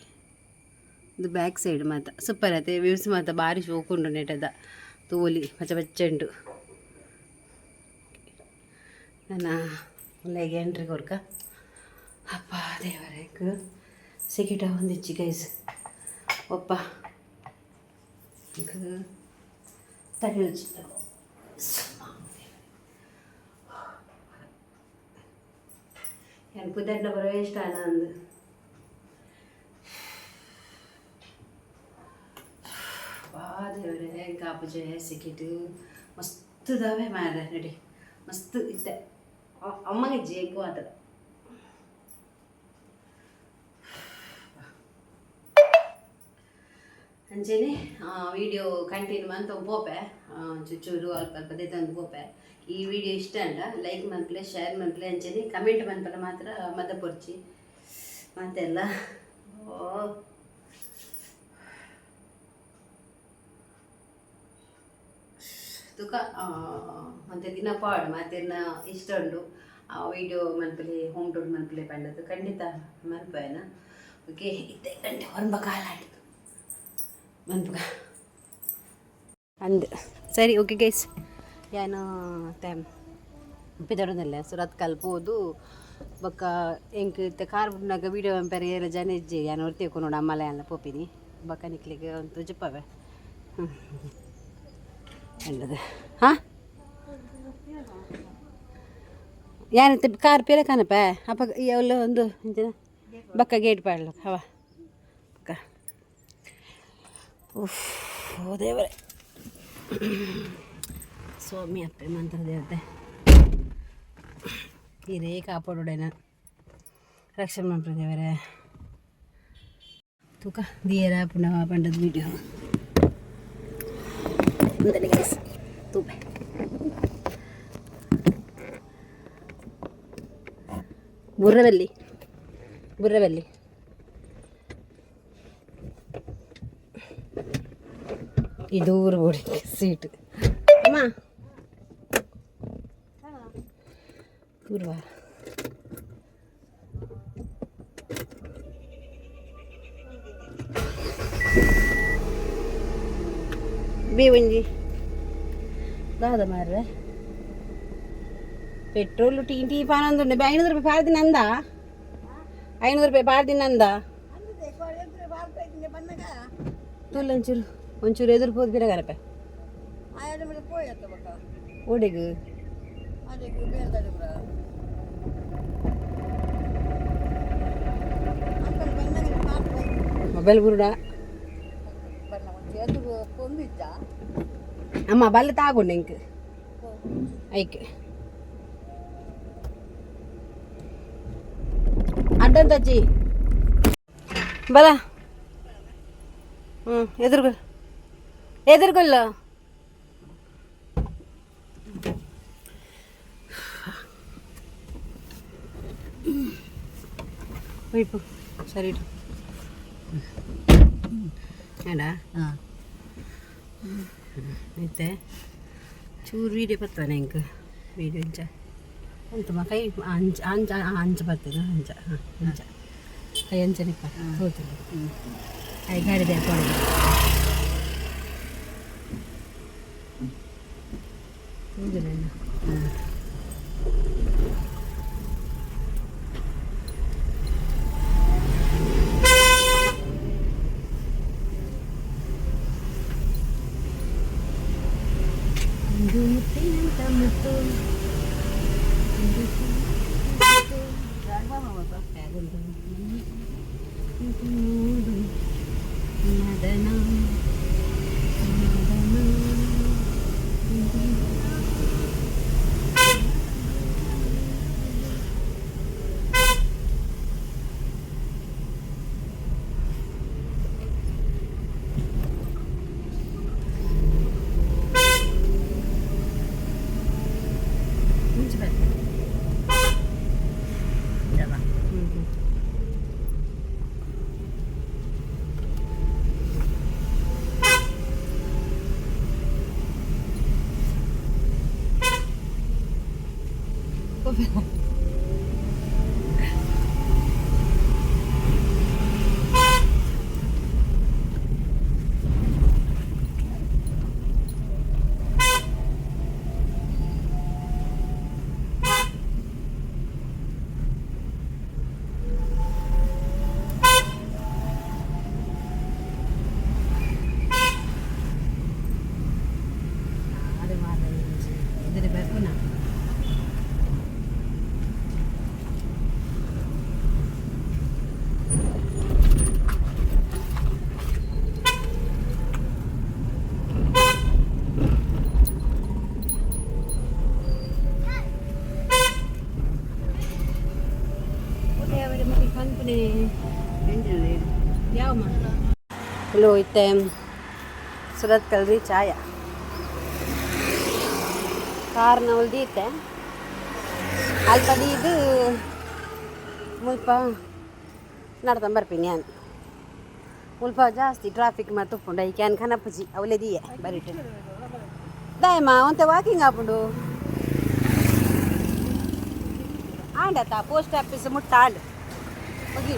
ಇದು ಬ್ಯಾಕ್ ಸೈಡ್ ಮಾತ. ಸೂಪರ್ ಅತ್ತೆ ವ್ಯೂಸ್ ಮಾತ. ಬಾರಿ ಶೋಕು ಉಂಡು ನೆಟದ, ತೂವೊಲಿ. ಪಚ್ಚ ಪಚ್ಚ ಉಂಡು. ನನ್ನ ಉಳ್ಳಾಯಿಗೆ ಎಂಟ್ರಿ ಕೊರ್ಕ. ಅಪ್ಪ ದೇವರೇ, ಸೆಕೆಟ ಒಂದಿಚ್ಚಿ ಗೈಸ್. ಒಪ್ಪ ತಡೆಯೊಚ್ಚಿ. ಯಾನ್ ಪುದರ್ನ ಬರೋ ಇಷ್ಟ ಅಂದು. ವಾ ದೇವರೇ, ಕಾಪುಜೆ ಸಿಕ್ಕಿಟ್ಟು. ಮಸ್ತ್ ದಾವೆ ಮಾರ್ರೆ. ನಡಿ, ಮಸ್ತ್ ಇತ್ತೆ. ಅಮ್ಮಗೆ ಜೇಕು ಆತ. ಅಂಚೆನೆ ವಿಡಿಯೋ ಕಂಟಿನ್ಯೂ ಮಂತೊಂದು ಪೋಪೆ. ಚುಚ್ಚೂರು ಅಲ್ಪ ಅಲ್ಪ ದೆತ್ತೊಂದು ಪೋಪೆ. ಈ ವಿಡಿಯೋ ಇಷ್ಟ ಅಂಡ ಲೈಕ್ ಮನ್ಪುಲೆ, ಶೇರ್ ಮನ್ಪುಲೆ, ಅಂಚೆನೆ ಕಮೆಂಟ್ ಮನ್ಪುಲೆ ಮಾತ್ರ ಮದ ಪೊರ್ಚಿ ಮತ್ತೆಲ್ಲ. ಓ ತುಕ ಒಂತೆ ದಿನ ಪಾಡು ಮಾತೆರ್ನ ಇಷ್ಟ ಉಂಡು ಆ ವಿಡಿಯೋ ಮನ್ಪುಲೆ, ಹೋಮ್ ಟೂರ್ ಮನ್ಪುಲೆ ಪಂಡದು ಖಂಡಿತ ಮನ್ಪೇನ. ಓಕೆ, ಇತ್ತೆ ಗಂಟೆ ಹೊರಂಬ ಕಾಲ ಮನ್ಪುಗ ಅಂದ್. ಸರಿ, ಓಕೆ ಗೈಸ್, ಯಾನು ಟೈಮ್ ಪಿದಡೊಂದುಲ್ಲೆ. ಸುರತ್ಕಲ್ ಪೋದು ಬೊಕ್ಕ ಎಂಕ್ ಇತ್ತೆ ಕಾರ್ ಬುಡ್ನಗ ವೀಡಿಯೋ ಮನ್ಪೆರೆ ಏರ ಜನ ಇಜ್ಜಿ. ಯಾನ್ ಒರ್ತಿ ನೋಡು ಅಮ್ಮಲ ಯಾನ್ಲ ಪೋಪಿನಿ. ಬೊಕ್ಕ ನಿಕ್ಲೆಗ್ ಒಂತು ತೋಜಪಾವೆ ಪಂಡದು. ಹಾಂ, ಯಾನ್ ಕಾರ್ ಪಿರ ಕನಪೆ. ಅಪಗ ಎಲ್ಲ ಒಂದು ಇಂಚಿನ ಬೊಕ್ಕ ಗೇಟ್ ಪಾಡ್ಲ ಅವ ಬೊಕ್ಕ. ಉಫ್, ಓ ದೇವರೇ, ಸ್ವಾಮಿ ಅಪ್ಪೆ ಮಂತ್ರ ದೇವತೆ, ಹಿರೇ ಕಾಪಾಡೋಡೇನ, ರಕ್ಷಣೆ ಮನ್ಪುರ ದೇವರೇ. ತೂಕ ದಿಯರ ಪುನಃ ಪಂಡದ ವಿಡಿಯೋ ಉಂದನೆ ಗೈಸ್, ತೂಪೆ. ಬುರ್ರಬಲ್ಲಿ, ಬುರ್ರಬಲ್ಲಿ. ಈ ದೂರ ಬೋಡಿ ಸೀಟ್. ಅಮ್ಮ, ದೂರ ಬಾ. ಬಿ ಒಂಜಿ ದಾದ ಮಾರ್ರೆ. Petrol tea tea ಪಾನೊಂದುಂಡು. 500 ರೂಪಾಯಿ ಪಾಡ್ದಿನ ಅಂದ, 500 ರೂಪಾಯಿ ಪಾಡ್ದಿನ ಅಂದ. ತೂಲೆ, ಒಂಚೂರು ಒಂಚೂರು ಎದುರು ಪೋದು ಪಿರ ಕನಪೆ. ಓಡೆಗ್? ಮೊಬೈಲ್ ಬುರುಡ. ಅಮ್ಮ ಬಲ್ಲ ತಾಗೊಂಡು ಇಂಕ್ ಐಕ್ ಅಡ್ಡಂತಜ್ಜಿ ಬಲ. ಹ್ಞೂ, ಎದುರುಗೊಲ್ಲ ಎದುರುಗೊಲ್ಲ. ಒಯ್ಪು ಸರಿ ಅಡ.
ಹಾಂ.
ಐತೆ ಚೂರು ವೀಡಿಯೋ ಬತ್ತಾನೆ ಇಂಕ್ ವೀಡಿಯೋ ಇಂಚ ಉಂಟು ಕೈ ಅಂಚ ಅಂಚ ಅಂಚ ಬರ್ತದೆ ಅಂಚ. ಹಾಂ, ಅಂಚ ಕೈ ಅಂಚನಿಪ್ಪ ಹೋಗ್ತದೆ. I ಗಾಡಿ ಕೊಡ ತೂಜುಲೆನ. ಒಂದು ಮುತ್ತಿನಂತ ಮುತ್ತು ಒಂದು ಮುತ್ತು. ಮೂಡು ಮದನ ಮದನ. ಮುಂಚೆ ಬನ್ನಿ. ಹ್ಞೂ ಹ್ಞೂ. ಆರು ವಾರ ಎದುರು ಬರ್ಪುನ. ಪನ್ಪುನೆ ಯಾವ. ಹಲೋ, ಇತ್ತೆ ಸುರತ್ಕಲ್ ರೀಚ್ ಆಯ. ಕಾರ್ನ ಒಲ್ದೀತೆ ಅಲ್ಪ ದೀದು ಮುಲ್ಪ ನಡ್ತಂಬ ಬರ್ಪಿನಿ ಯಾನ್. ಮುಲ್ಪ ಜಾಸ್ತಿ ಟ್ರಾಫಿಕ್ ಮಾತ ಉಪ್ಪುಂಡು. ಐಕ್ ಯಾನ್ ಕನಪುಜಿ, ಅವಲೇ ದೀಯೆ ಬರಿಟ್. ದಾಯಮ್ಮ ಒಂತೆ ವಾಕಿಂಗ್ ಆಪುಂಡು. ಆಂಡತ ಪೋಸ್ಟ್ ಆಫೀಸ್ ಮುಟ್ಟ ಆಂಡ್ ಮುಗಿ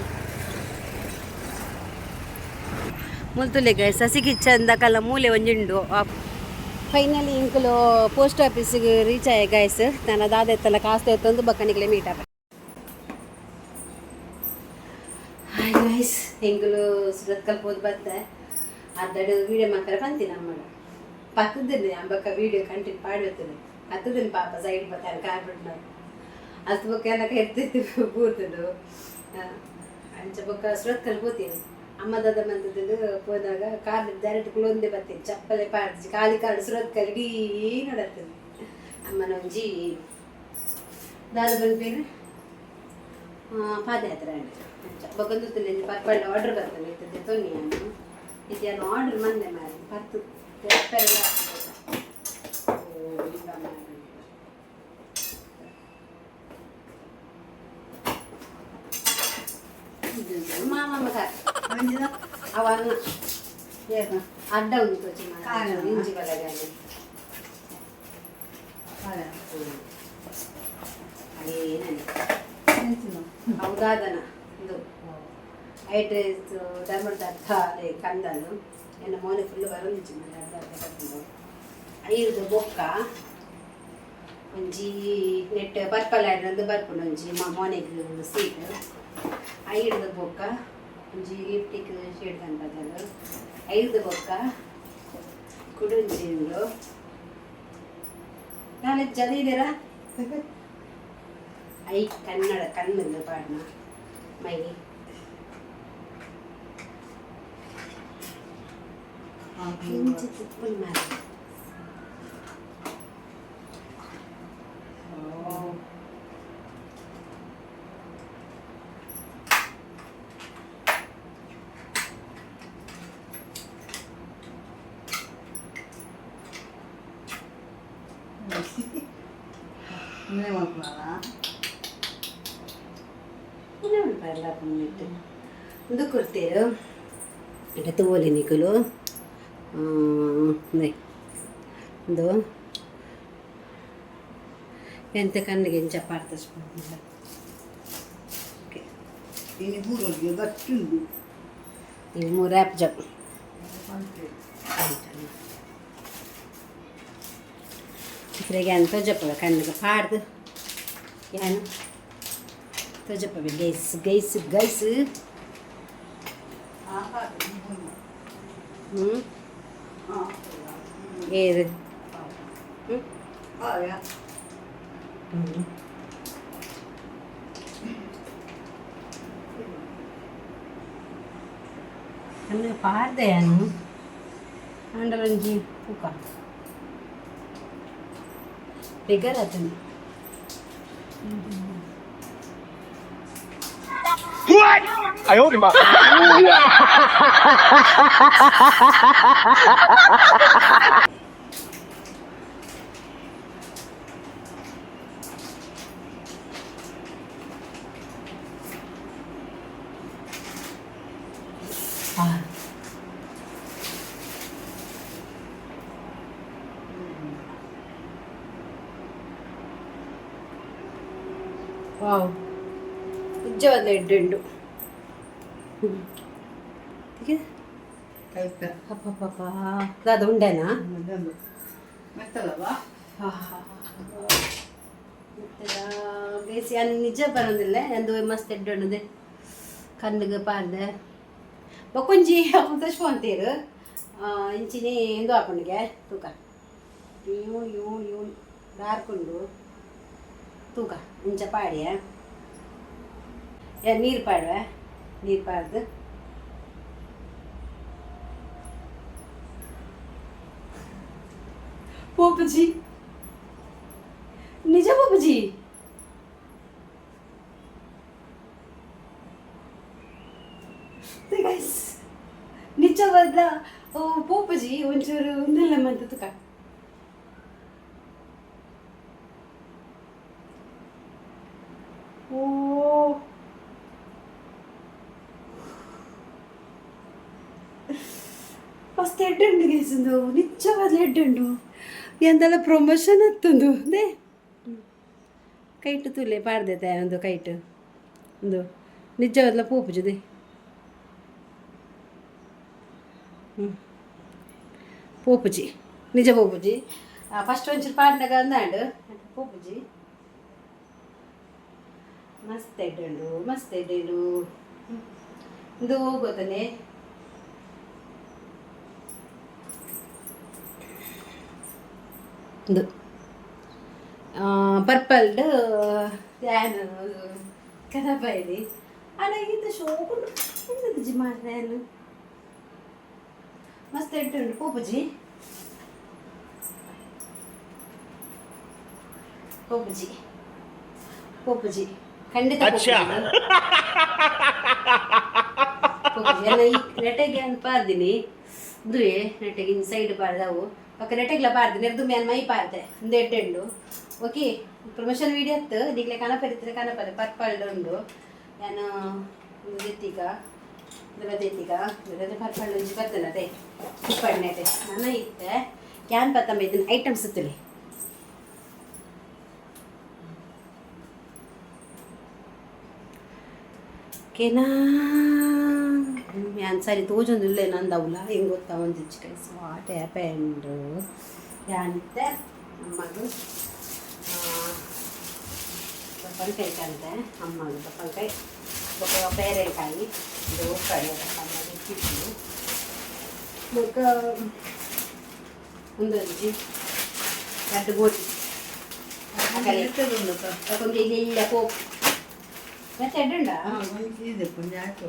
ಮುಲ್ತುಲೆಗ ಸಸಿ ಕಿಚ್ಚಂದ ಕಲ್ಲ ಮೂಲೆ ಒಂಜುಂಡು. ಫೈನಲಿ ಇಂಕುಲು ಪೋಸ್ಟ್ ಆಫೀಸಿಗೆ ರೀಚ್ ಆಯ ಗೈಸ್. ನನ್ನ ದಾದ ಎತ್ತಲ್ಲ ಕಾಸ್ತ ಎತ್ತೊಂದು ಬಕ್ಕನಿಗ್ಲೆ ಮೀಟ್ ಆಪ. ಹಾಯ್ ಗೈಸ್, ಎಂಕುಲು ಸುರತ್ಕಲ್ ಪೋದು ಬತ್ತೆ. ಅರ್ಧಡು ವೀಡಿಯೋ ಮಾತ್ರ ಬಂತೀನಿ ಅಮ್ಮಡ ಪಕ್ಕದಲ್ಲಿ ಅಂಬಕ್ಕ ವೀಡಿಯೋ ಕಂಟಿನ್ಯೂ ಪಾಡಿರ್ತದೆ. ಹತ್ತದಿನ ಪಾಪ ಸೈಡ್ ಬರ್ತಾರೆ ಕಾರ್ ಬಿಟ್ಟು ಅಷ್ಟು ಬೊಕ್ಕ ಎಲ್ಲ ಎರ್ತಿತ್ತು ಬೂರ್ತುಂಡು. ಅಂಚ ಬೊಕ್ಕ ಸುರತ್ಕಲ್ ಪೋತೀನಿ. ಅಮ್ಮ ದಾದ ಮಂತದ್ದು ಪೋದಾಗ ಕಾರ್ ಡೈರೆಕ್ಟ್ ಕುಲೊಂದೇ ಬರ್ತೀನಿ. ಚಪ್ಪಲೆ ಪಾಡ್ದು ಖಾಲಿ ಕಾಡು ಸುರತ್ಕಲ್ ಇಡೀ ನಡತ್ತದೆ. ಅಮ್ಮನ ಒಂಜಿ ದಾದ ಬಂದ್ಪೇರು ಪಾದಯಾತ್ರೆ ಅಂಚ ಬೊಕೊಂದು ಪರ್ಪಲ್ ಆರ್ಡರ್ ಬರ್ತದೆ ಇತ್ತದೆ ತೊನ್ನಿ. ನಾನು ಇದು ನಾನು ಆರ್ಡರ್ ಮಂದೆ ಮಾರಿ ಪತ್ತು ಪೆಪ್ಪರೆಲ್ಲ. ಓ ಇಲ್ಲ ಮಾರ್ರೆ. ಮಾಮ ಕಾರ್ ಅವನ್ನ ಅಡ್ಡ ಉಂಟು. ಇಂಚಿ ಬಲಗಾನೆ ಏನೇ ಹೌದಾದನ ಇದು ಐಟ್ ಧರ್ಮದ ಅರ್ಥ ಕಂದನು ಎನ್ನ ಮೋನೆ ಫುಲ್ ಬರೊಂದಿಜ್ಜಿ ಮಾರ್ರೆ. ಅರ್ಧ ಅರ್ಧ ಕಟ್ಟುಂಡು. ಐರ್ದು ಬೊಕ್ಕ ಒಂಜಿ ನೆಟ್ ಪರ್ಪಲ್ ಆ್ಯಡ್ ಬರ್ಪುಂಡು. ಒಂಜಿ ಮೋನೆಗ್ ಸೀಟ್. ಐರ್ದು ಬೊಕ್ಕ ಒಂಜಿ ಲಿಪ್ಟಿಕ್ ಶೇಡ್ ಕನ್ಪದಲು. ಐರ್ದು ಬೊಕ್ಕ ಕುಡೊಂಜಿ ಉಂಡು. ನಾಳೆ ಜದ I Kannada ಕಣ್ಣು ಪಾಡ್ನ ಮೈ. ಇಂಚಿ ತುಪ್ಪುನ ಮಾರೆ. ಬರಲ್ಲ ಪುಣ್ಣಿಟ್ಟು ಒಂದು ಕೊಡ್ತೀರು అంటే ತೂವೊಲಿ ನಿಕುಲು. ಉಂದೆ ಉಂದು ಎಂತ ಕಣ್ಣಿಗೆ ಇಂಚ ಪಾಡ್ದ. ಓಕೆ.
ಇನಿ ಬೂರೊಂದು ಗಟ್ಟುಂಡು.
ಇವು ಮೂರು ಆ್ಯಪ್ ಜಪ್. ಇತ್ರೆಗೆ ಅಂತ ತೋಜಪ್ಪವೆ ಕಣ್ಣಿಗೆ ಪಾಡ್ದು ಏನು ತೋಜಪ್ಪವೆ. Guys, guys, guys. ಹ್ಞೂ, ಏದು? ಹ್ಞೂ ಹ್ಞೂ. ಅನ್ನ ಪಾಡ್ದೆ ಯಾನು ಆಂಡಲೊಂಜಿ ಪೂಕ ಬಿಗರ್ ಆತುಂಡು.
哎呦我的妈！ಆ
ವಾವ್, ನಿಜವಾದ ಎಡ್ಡೆ ಉಂಡು. ಅಪ್ಪಪ್ಪ, ಅದು ಉಂಡೆನಾ?
ಮೆತ್ತದವಾ?
ಬೇಸಿ ಅಲ್ಲಿ ನಿಜ ಬರೋದಿಲ್ಲ. ಎಂದು ಮಸ್ತ್ ಎಡ್ಡೆ ಉಂಡುದೆ ಕಣ್ಣಿಗೆ ಪಾರ್ದೆ. ಬೊಕೊಂಜಿ ತಶ್ವಂತೀರು ಇಂಚಿನಿ ಎಂದು ಹಾಕೊಂಡಿಗೆ ತೂಕ ಇವು ಇವು ಇವು ಡಾರ್ಕ್ ತೂಕ ಇಂಚ ಪಾಡಿಯ. ನೀರು ಪಾಡುವೆ, ನೀರು ಪಾಡ್ದು ಪೋಪುಜಿ, ನಿಜ ಪೋಪುಜಿ. ಗೈಸ್, ನಿಜವಾದ ಪೋಪುಜಿ. ಒಂಚೂರು ಒಂದೆಲ್ಲ ಮಂತ ತುಕ. ಓ, ಮಸ್ತ್ ಎಡ್ಡೆ ಉಂಡು ಗೈಸ್. ಉಂದು ನಿಜವಾದ ಎಡ್ಡೆ ಉಂಡು. ಎಂತೆಲ್ಲ ಪ್ರಮೋಷನ್ ಹತ್ತೊಂದು they kite ತೂಲೆ ಪಾಡ್ದೈತೆ. ಒಂದು ಕೈಟ್ ಒಂದು ನಿಜವಾದ್ಲ ಪೋಪುಜುದೆ. ಹ್ಞೂ, ಪೋಪುಜಿ, ನಿಜ ಪೋಪುಜಿ. ಫಸ್ಟ್ ಒಂಚೂರು ಪಾಡ್ನಾಗ ಅಂದಾಂಡು ಪೋಪುಜಿ. ಮಸ್ತ್ ಎಡ್ಡೆ ಉಂಡು, ಮಸ್ತ್ ಎಡ್ಡೆ ಉಂಡು. ಇದು ಗೊತ್ತನೆ. ಇದು ಪರ್ಪಲ್ಡ್ ಯಾನು ಕನಪೈದಿ ಅಲ್ಲ. ಇದು ಶೋಕುಂಡು ಎಂತದ ಮಾರ್ರೆ. ಮಸ್ತ್ ಎಡ್ಡೆ ಉಂಡು ಪೋಪುಜಿ, ಪೋಪುಜಿ, ಪೋಪುಜಿ, ಖಂಡಿತ ಪೋಪುಜಿ. ಪೋಪುಜಿ. ಎಲ್ಲ ಈ ನೆಟೆಗೆ ಅಂತ ಪಾರ್ದಿನಿ ಉಂದುವೆ ನೆಟೆಗೆ ಇನ್ ಸೈಡ್ ಪಾರ್ದವು. ಬೊಕ ನೆಟೆಗ್ಲ ಪಾರ್ದಿನಿ ನೆರ್ದು ಮ್ಯಾನ್ ಮೈ ಪಾರ್ದೆ. ಉಂದು ಎಡ್ಡೆ ಉಂಡು. ಓಕೆ, ಪ್ರಮೋಷನ್ ವೀಡಿಯೋ ಅತ್ತು ನಿಗ್ಲೆ ಕನಪರಿದ್ರೆ ಕನಪದೆ. ಪರ್ಪಲ್ಡ್ ಉಂಡು. ನಾನು ಒಂದು ದೆತ್ತಿಗ ಇದೆಲ್ಲ ದೆತ್ತಿಗ ಇದೆಲ್ಲ ಪರ್ಪಲ್ ಒಂಜಿ ಬರ್ತದೆ ಕುಪ್ಪಣ್ಣೆ. ನಾನು ಇತ್ತೆ can ಪತ್ತಂಬ ಇದನ್ನ ಐಟಮ್ಸ್ ತುಲಿ. ಓಕೆನಾ? ಯಾನ್ ಸರಿ ತೋಜೊಂದುಲ್ಲೆ ನಂದವುಲ ಹೆಂಗೆ ಗೊತ್ತಾ ಒಂದಿಚ್ಚಿ. ಕೈಸ್, what happened? ಯಾನಿತ್ತೆ ಅಮ್ಮಗು ಬಪ್ಪನಕಾಯಿ ಕಂತೆ, ಅಮ್ಮಗು ಬಪ್ಪನಕಾಯಿ ಬೊಕ್ಕ ಪೇರೆಕಾಯಿ ಇದು ಕಡೆ ಅಮ್ಮಗೆ ಇಟ್ಟಿತ್ತು. ಬೊಕ್ಕ ಒಂದೊಂಜಿ ರಡ್ಡ್ ಬೋಟಿ ಬೊಕೊಂಜಿ ಇಲ್ಲ ಪೋಪ್ ಮತ್ತೆ ಎಡ್ಡುಂಡಾ?
ಇದೆ, ಕೊಂಚ ಆಯ್ತು.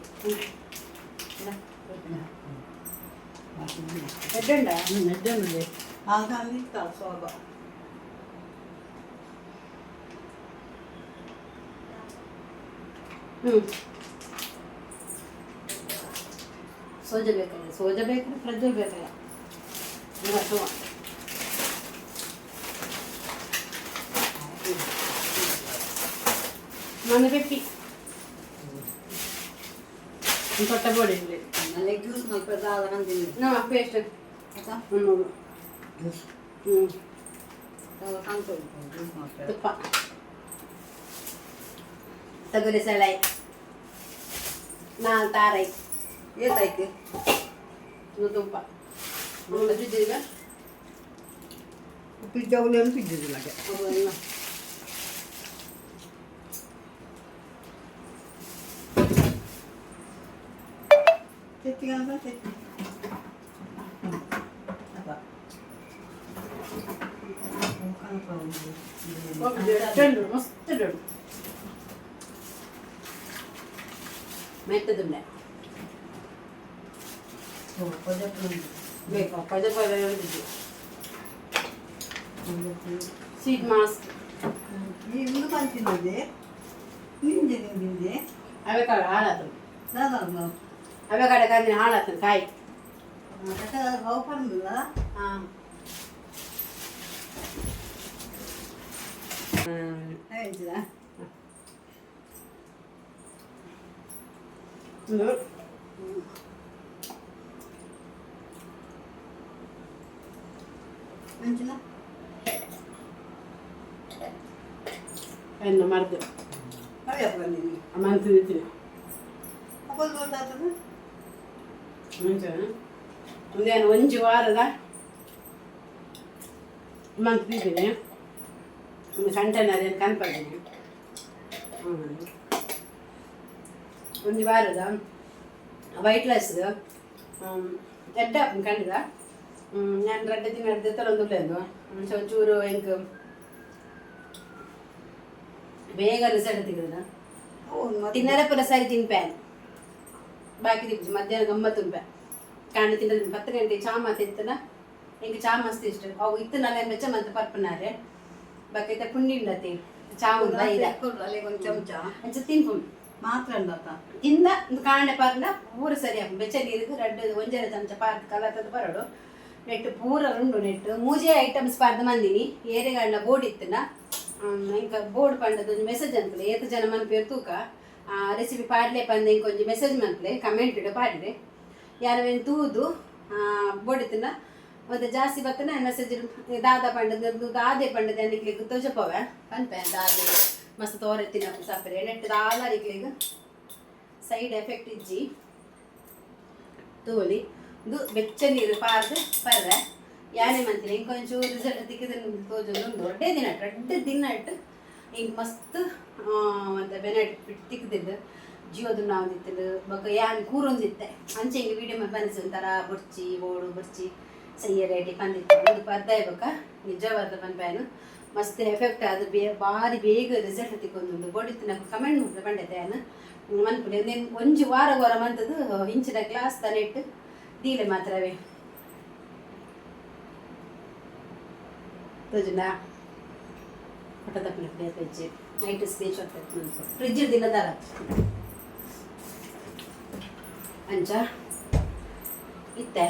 ಎಡ್ಡೆ
ಎಡ್ಡೆ ಆಗ ಸೋಬ.
ಸೋಜ ಬೇಕಲ್ಲ, ಸೋಜ ಬೇಕಂದ್ರೆ ಪ್ರಜ್ವಲ್ ಬೇಕಲ್ಲ. ಇಲ್ಲ, ತಗೋ. ನಾನು ಪೆಪ್ಪಿ ತೊಟ್ಟ ಬೋಡಿ ಇಲ್ಲಿ.
ನಲ್ಲ ಜ್ಯೂಸ್ ಮಲ್ಪ ದಾದ ಕಂತೀನಿ.
ನಾ ಪೇಸ್ಟ್.
ಆಯ್ತಾ?
ಹ್ಞೂ.
ಜ್ಯೂಸ್.
ಹ್ಞೂ.
ದಾದ ಕಾಣ್ತದೆ ಜ್ಯೂಸ್ ಮಾಡ್ತಾರೆ.
ತುಪ್ಪ, ತೊಗರಿ ಸೆಳೆ, ನಾನು ತಾರೈ.
ಏತಾಯ್ತು?
ಇದು ತುಪ್ಪ ಬಿದ್ದಿಲ್ಲ.
ಪಿಜ್ಜಾಗುಲೇನು ಪಿಜ್ಜುದಿಲ್ಲ. ತೆತ್ತಿಗೆ ಅಂತ ತೆತ್ತಿ ಅಪ್ಪ.
ಮಸ್ತ್ ಉಂಟು, ಮೆತ್ತದುಂಡೆ. ಬೇಕು ಪದ ಪದ ಇದ್ದು ಸೀಡ್ ಮಾಸ್ಕ್.
ಈ ಒಂದು ಪಂಚಿನದೆ ನಿಂಜೆ ನಿಂಜೆ.
ಅವಕಾಡ ಹಾಳಾತು.
ದಾದ.
ಅವಕಾಡ ಕಾದಿನ ಹಾಳಾತು ಕಾಯಿ.
ಅವು ಪಂದಿಲ್ಲ.
ಹಾಂ.
ಆಯ್ತದ. ಅಂಚಿನ.
ಎನ್ನು ಮರ್ದು.
ಅಯ್ಯಪ್ಪ, ನೀನು.
ಮಂತು ತಿಂತೀನಿ.
ಅಪ್ಪಲ್ ಗೊತ್ತಾಗ್ತದೆ.
ಮುಂಚೆ ಒಂದೇನು ಒಂಜಿ ವಾರದ ಮಂತ್ ತಿಂತೀನಿ. ಒಂದು ಕಂಟೈನರ್ ಏನು ಕನ್ಪದ್ದೀನಿ. ಹ್ಞೂ, ಒಂಜಿ ವಾರದ ವೈಟ್ ರೈಸ್ ಎಡ್ಡ ಕಂಡಿದ. ನಾನು ರಡ್ಡೆ ದಿನ ಅಡ್ಡೆ ತರೊಂದುಲ್ಲೇಂದು ಮುಂಚೆ ಒಂಚೂರು ಎಂಕ್ ಬೇಗ ರಿಸಲ್ಟ್ ತೆಗೆದ. ತಿನ್ನರೆ ಪೂರ ಸರಿ ತಿನ್ಪ್ಯಾನ್, ಬಾಕಿ ತಿಪ್ಪು ಮಧ್ಯಾಹ್ನ ಗಮ್ಮತ್ತು ಉಂಪೆ ಕಾಂಡ ತಿನ್ನದ 10 ಗಂಟೆ ಚಾ ಮಾತಿತ್ತನ. ಎಂಕ್ ಚಾ ಮಸ್ತ್ ಇಷ್ಟ. ಅವು ಇತ್ತು ನಲ್ಲ ಮೆಚ್ಚ ಮಂತ್ ಪರ್ಪನಾರೆ ಬಾಕಿ ಇತ್ತ ಪುಣ್ಯ ಉಂಡತಿ ಚಾ ಉಂಡ ಇಲ್ಲ.
ಅಲ್ಲಿ ಒಂದು ಚಮಚ.
ಅಂಚ ತಿನ್ಪು.
ಮಾತ್ರ ಉಂಡತ್ತ.
ತಿಂದ ಒಂದು ಕಾಂಡೆ ಪಾರ್ನ ಪೂರ ಸರಿ ಆಪುಂಡು. ಬೆಚ್ಚ ನೀರಿಗೆ ರಡ್ಡ್ ಒಂಜರೆ ಚಮಚ ಪಾರ್ದ್ ಕಲತದ ಬರಡು. ನೆಟ್ಟು ಪೂರ ಉಂಡು. ನೆಟ್ಟು ಮೂಜೆ ಐಟಮ್ಸ್ ಪಾರ್ದ್ ಮಂದಿನಿ. ಏರೆಗಂಡ ಬೋರ್ಡ್ ಇತ್ತನ, ಇಂಕ ಬೋರ್ಡ್ ಪಂಡದ ಒಂಜಿ ಮೆಸೇಜ್ ಅನ್ಪಲೆ. ಏತ್ ಜನ ಮನ್ಪೇರು ತೂಕ. ರೆಸಿಪಿ ಪಾಡ್ಲೆ ಪಂದ್ ಇಂಕ ಒಂಜಿ ಮೆಸೇಜ್ ಮನ್ಪಲೆ, ಕಮೆಂಟ್ ಇಡು ಪಾಡ್ಲೆ. ಯಾರವೇನು ತೂದು ಬೋರ್ಡ್ ಇತ್ತನ ಮತ್ತೆ ಜಾಸ್ತಿ ಬತ್ತನ ಮೆಸೇಜ್. ದಾದ ಪಂಡದ ದಾದೆ ಪಂಡದ ನಿಕ್ಲೆಗ್ ತೋಜಪವೆ ಪನ್ಪೆ. ದಾದೆ ಮಸ್ತ್ ತೋರೆ ತಿನ್ನಪ್ಪು ಸಾಪರೆ. ನೆಟ್ಟು ದಾಲ ನಿಕ್ಲೆಗ್ ಸೈಡ್ ಎಫೆಕ್ಟ್ ಇಜ್ಜಿ. ತೋಲಿ ಇದು ಬೆಚ್ಚ ನೀರು ಪಾರ್ದು ಪರ್ರೆ ಯಾನೆ ಮಂತಿನಿ. ಇಂಕೊಂಚೂರು ರಿಸಲ್ಟ್ ತಿಕ್ಕಿದ ತೋಜೊಂದು. ಒಂದು ದೊಡ್ಡ ದಿನ ರಡ್ಡ್ ದಿನ ಇಟ್ಟು ಹಿಂಗೆ ಮಸ್ತ್ ಮತ್ತೆ ಬೆನಿಫಿಟ್ ತಿಕ್ಕದಿದ್ದು ಜಿಯೋದು ನಾವೊಂದಿತ್ತು. ಬೊಕ ಯಾನ್ ಕೂರೊಂದಿತ್ತೆ. ಅಂಚೆ ಹಿಂಗೆ ವೀಡಿಯೋ ಬನ್ನಿಸಿ ಒಂಥರ ಬೊರ್ಚಿ ಬೋಡು ಬೊರ್ಚಿ ಸಯ್ಯ ರೇಟಿ ಪಂದಿತ್ತು. ಒಂದು ಪರ್ದಾಯ ಬೊಕ ನಿಜವಾದ ಪನ್ಪಾಯನು ಮಸ್ತ್ ಎಫೆಕ್ಟ್ ಅದು ಬೇ ಬಾರಿ ಬೇಗ ರಿಸಲ್ಟ್ ತಿಕ್ಕೊಂದುಂಡು. ಬೋಡಿತ್ತು నాకు ಕಮೆಂಟ್ ಮುಟ್ಟ ಪಂಡೆತೆ ಯಾನ್ ಮನ್ಪುಡೆ. ಒಂಜಿ ವಾರ ವಾರ ಮಂತದ್ದು ಇಂಚಿನ ಗ್ಲಾಸ್ ತನೆಟ್ಟು ದೀಲೆ ಮಾತ್ರವೇ ತೋಜುಂಡಾ? ಫೋಟೋ ತಪ್ಪಲೆ page night screen shot fridge ದಿನದಾರ ಅಂಚ ಇತ್ತೆ.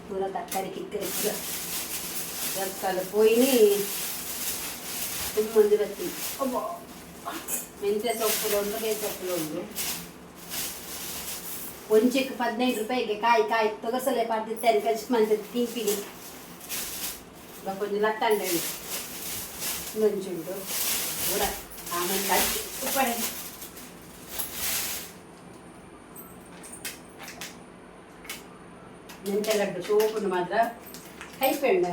ಪೂರ ತರಕಾರಿ ಕಿಕ್ಕ ತರಕಾರಿ ಪೋಯಿನಿ ತುಂಬ ಮಂದಿ ಬತ್ತಿ. ಮೆಂತ್ಯ ಸೊಪ್ಪುಲು ಉಂಡು, ಬೇತೆ ಸೊಪ್ಪುಲು ಉಂಡು. ಒಂಚೆಕ್ 15 ರೂಪಾಯಿಗೆ ಕಾಯಿ ಕಾಯಿ ತೊಗಸಲೆ ಪಾಡ್ದಿತ್ತೇನೆ ಕಜ್ ಮಂತ್ ತಿಂಪಿಗೆ. ಬೊಕ ಒಂಜಿ ಲತ್ತಂಡೆ ಉಂಟು, ಒಂಜಿ ಉಂಟು ಪೂರ. ಆಮೇಲೆ ಕಜ್ಜಿ ಉಪ್ಪಡೆ ಮೆಂತ್ಯ ಲಡ್ಡು ಸೋಪುಂಡು ಮಾತ್ರ ಕೈಪೆ ಉಂಡು.